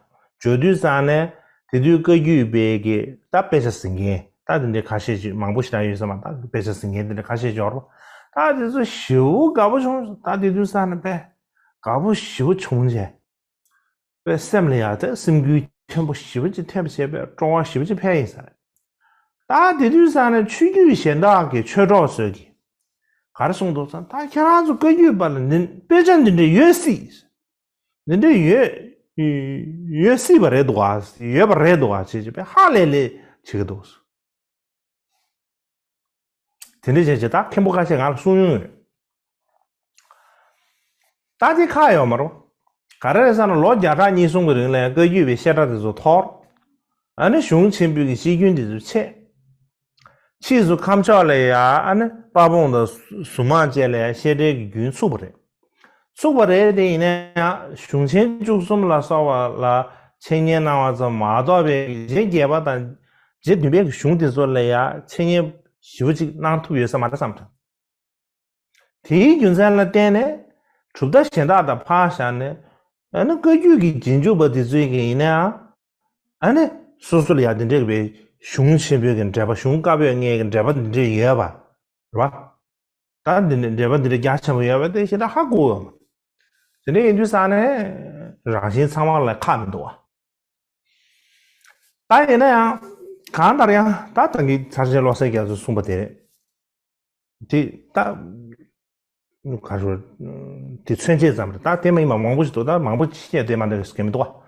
འབྱོར་དུས་ཙང་ནས་དེ་དུས་བཀའ་བརྒྱུད་པའི་གི་ད་དཔེ་ཆ་གཟིགས་མཁན་ད་དེ་འདྲའི་ཁ་ཤས་ཅིག་མང་པོ་ཞེ་དྲག་ཡོད་ས་མ་རེད། ད་དཔེ་ཆ་གཟིགས་མཁན་དེ་འདྲ་ཁ་ཤས་འབྱོར་བ། ད་དེ་ཚོ་ཞེ་པོ་དགའ་པོ་བྱུང་། ད་དེ་དུས་ཙང་ནས་དཔེ་དགའ་པོ་ཞེ་པོ་བྱུང་རྗེས། པའི་སེམས་ལ་ཡང་དེ་སེམས་འགུལ་ཆེན་པོ་ཞེ་པོ་ཅིག་ཐེབས་བྱས་པའི་སྤྲོ་བ་ཞེ་པོ་ཅིག་འཕེལ་ཡིན་ས་རེད། ད་དེ་དུས་ཙང་ནས་ཆོས་བརྒྱུད་གཞན་དག་གི་ཆོས་གྲོགས་ཚོས་ཀྱིས་ག་རེ་གསུངས་འདུག་ཟེར་ན། ད་ཁྱེད་རང་ཚོ་བཀའ་བརྒྱུད་པ་ལ་འདི་དཔེ་ཆ་འདི་འདྲ་ཡོད་སྲིད། འདི་འདྲ་ཡོད་ཡོད་སྲིད་པ་རེད་འདུག་ག་ཡོད་པ་རེད་འདུག་ག་བྱས་བྱས་པའི་ཧ་ལས་ལས་བྱེད་ཀྱི་འདུག་དེ་འདྲ་བྱས་བྱས་ད་མཁན་པོ་ཁ་ཤས་ང་ལ་གསུང་མྱོང་ཡོད། ད་དེ་ཁག་ཡོད་མ་རེད། ག་རེ་རེད་ཟེར་ན་ལོ་བརྒྱ་ཕྲག་གཉིས་གསུམ་གྱི་རིང་ལ་ཡང་བཀའ་བརྒྱུད་པའི་བཤད་གྲྭ་དེ་ཚོ་འཐོར། ཨ་ནི་གཞུང་ཆེན་པོའི་གི་བཤད་རྒྱུན་དེ་ཚོ་ཆད། ཕྱིས་སུ་ཁམས་ཕྱོགས་ལ་ཡང་ཨ་ནི་དཔལ་སྤུངས་དང་གཟུ་མང་བཅས་ལ་ཡང་བཤད་གྲྭའི་གི་རྒྱུན་ཚུགས་པ་རེད། ཚུགས་པ་རེད་དེ། ཡིན་ན་ཡང་གཞུང་ཆེན་བཅུ་གསུམ་ལ་སོགས་པ་ལ་འཆད་ཉན་གནང་བ་ཙམ་མ་གཏོགས་པའི་རྗེ་བརྒྱད་པ་དང་རྗེ་བདུན་པའི་གཞུང་དེ་ཚོ་ལ་ཡང་འཆད་ཉན་ཞེ་པོ་ཅིག་གནང་ཐུབ་ཡོད་ས་མ་རེད་བསམ་དྲན། དེའི་རྒྱུ་མཚན་ལ་བརྟེན་ནས་གྲུབ་མཐའ་གཞན་དག་དང་ཕར་བཞག་ནས་ཨ་ནི་བཀའ་བརྒྱུད་ཀྱི་རྗེས་འཇུག་པ་དེ་ཚོའི་གི་ཡིན་ན་ཡང་ཨ་ནི་སོ་སོ་ལ་ཡང་དེ་འདྲའི་བའི་གཞུང་ཆེན་པོའི་གི་འགྲེལ་པ། གཞུང་བཀའ་པོད་ལྔའི་གི་འགྲེལ་པ་དེ་འདྲའི་ཡོད་པ་རེད་པ། ད་འདི་འདྲའི་འགྲེལ་པ་འདི་འདྲའི་རྒྱ་ཆེན་པོ་ཡོད་པ་དེ་ཞེ་དྲག་ཧ་གོ་ཡོད་མ་རེད། དེ་འདྲ་ཡིན་དུས་ཙང་ནས་རང་བཞིན་ཚང་མ་ལ་ཁག་མི་འདུག་བ། ད་ཡིན་ན་ཡང་གང་ལྟར་ཡང་ད་ད་གིན་ཚར་ཆེན་བློ་གསལ་རྒྱ་མཚོས་གསུངས་པ་དེ་རེད། དེ་ད་ག་རེ་དེ་མཚོན་བྱེད་ཙམ་རེད། ད་དེ་མ་ཡིན་པ་མང་པོ་ཞིག་འདུག་ད་མང་པོ་ཅིག་བཤད་བསྡད་མ་འདུག་གི་མི་འདུག་བ།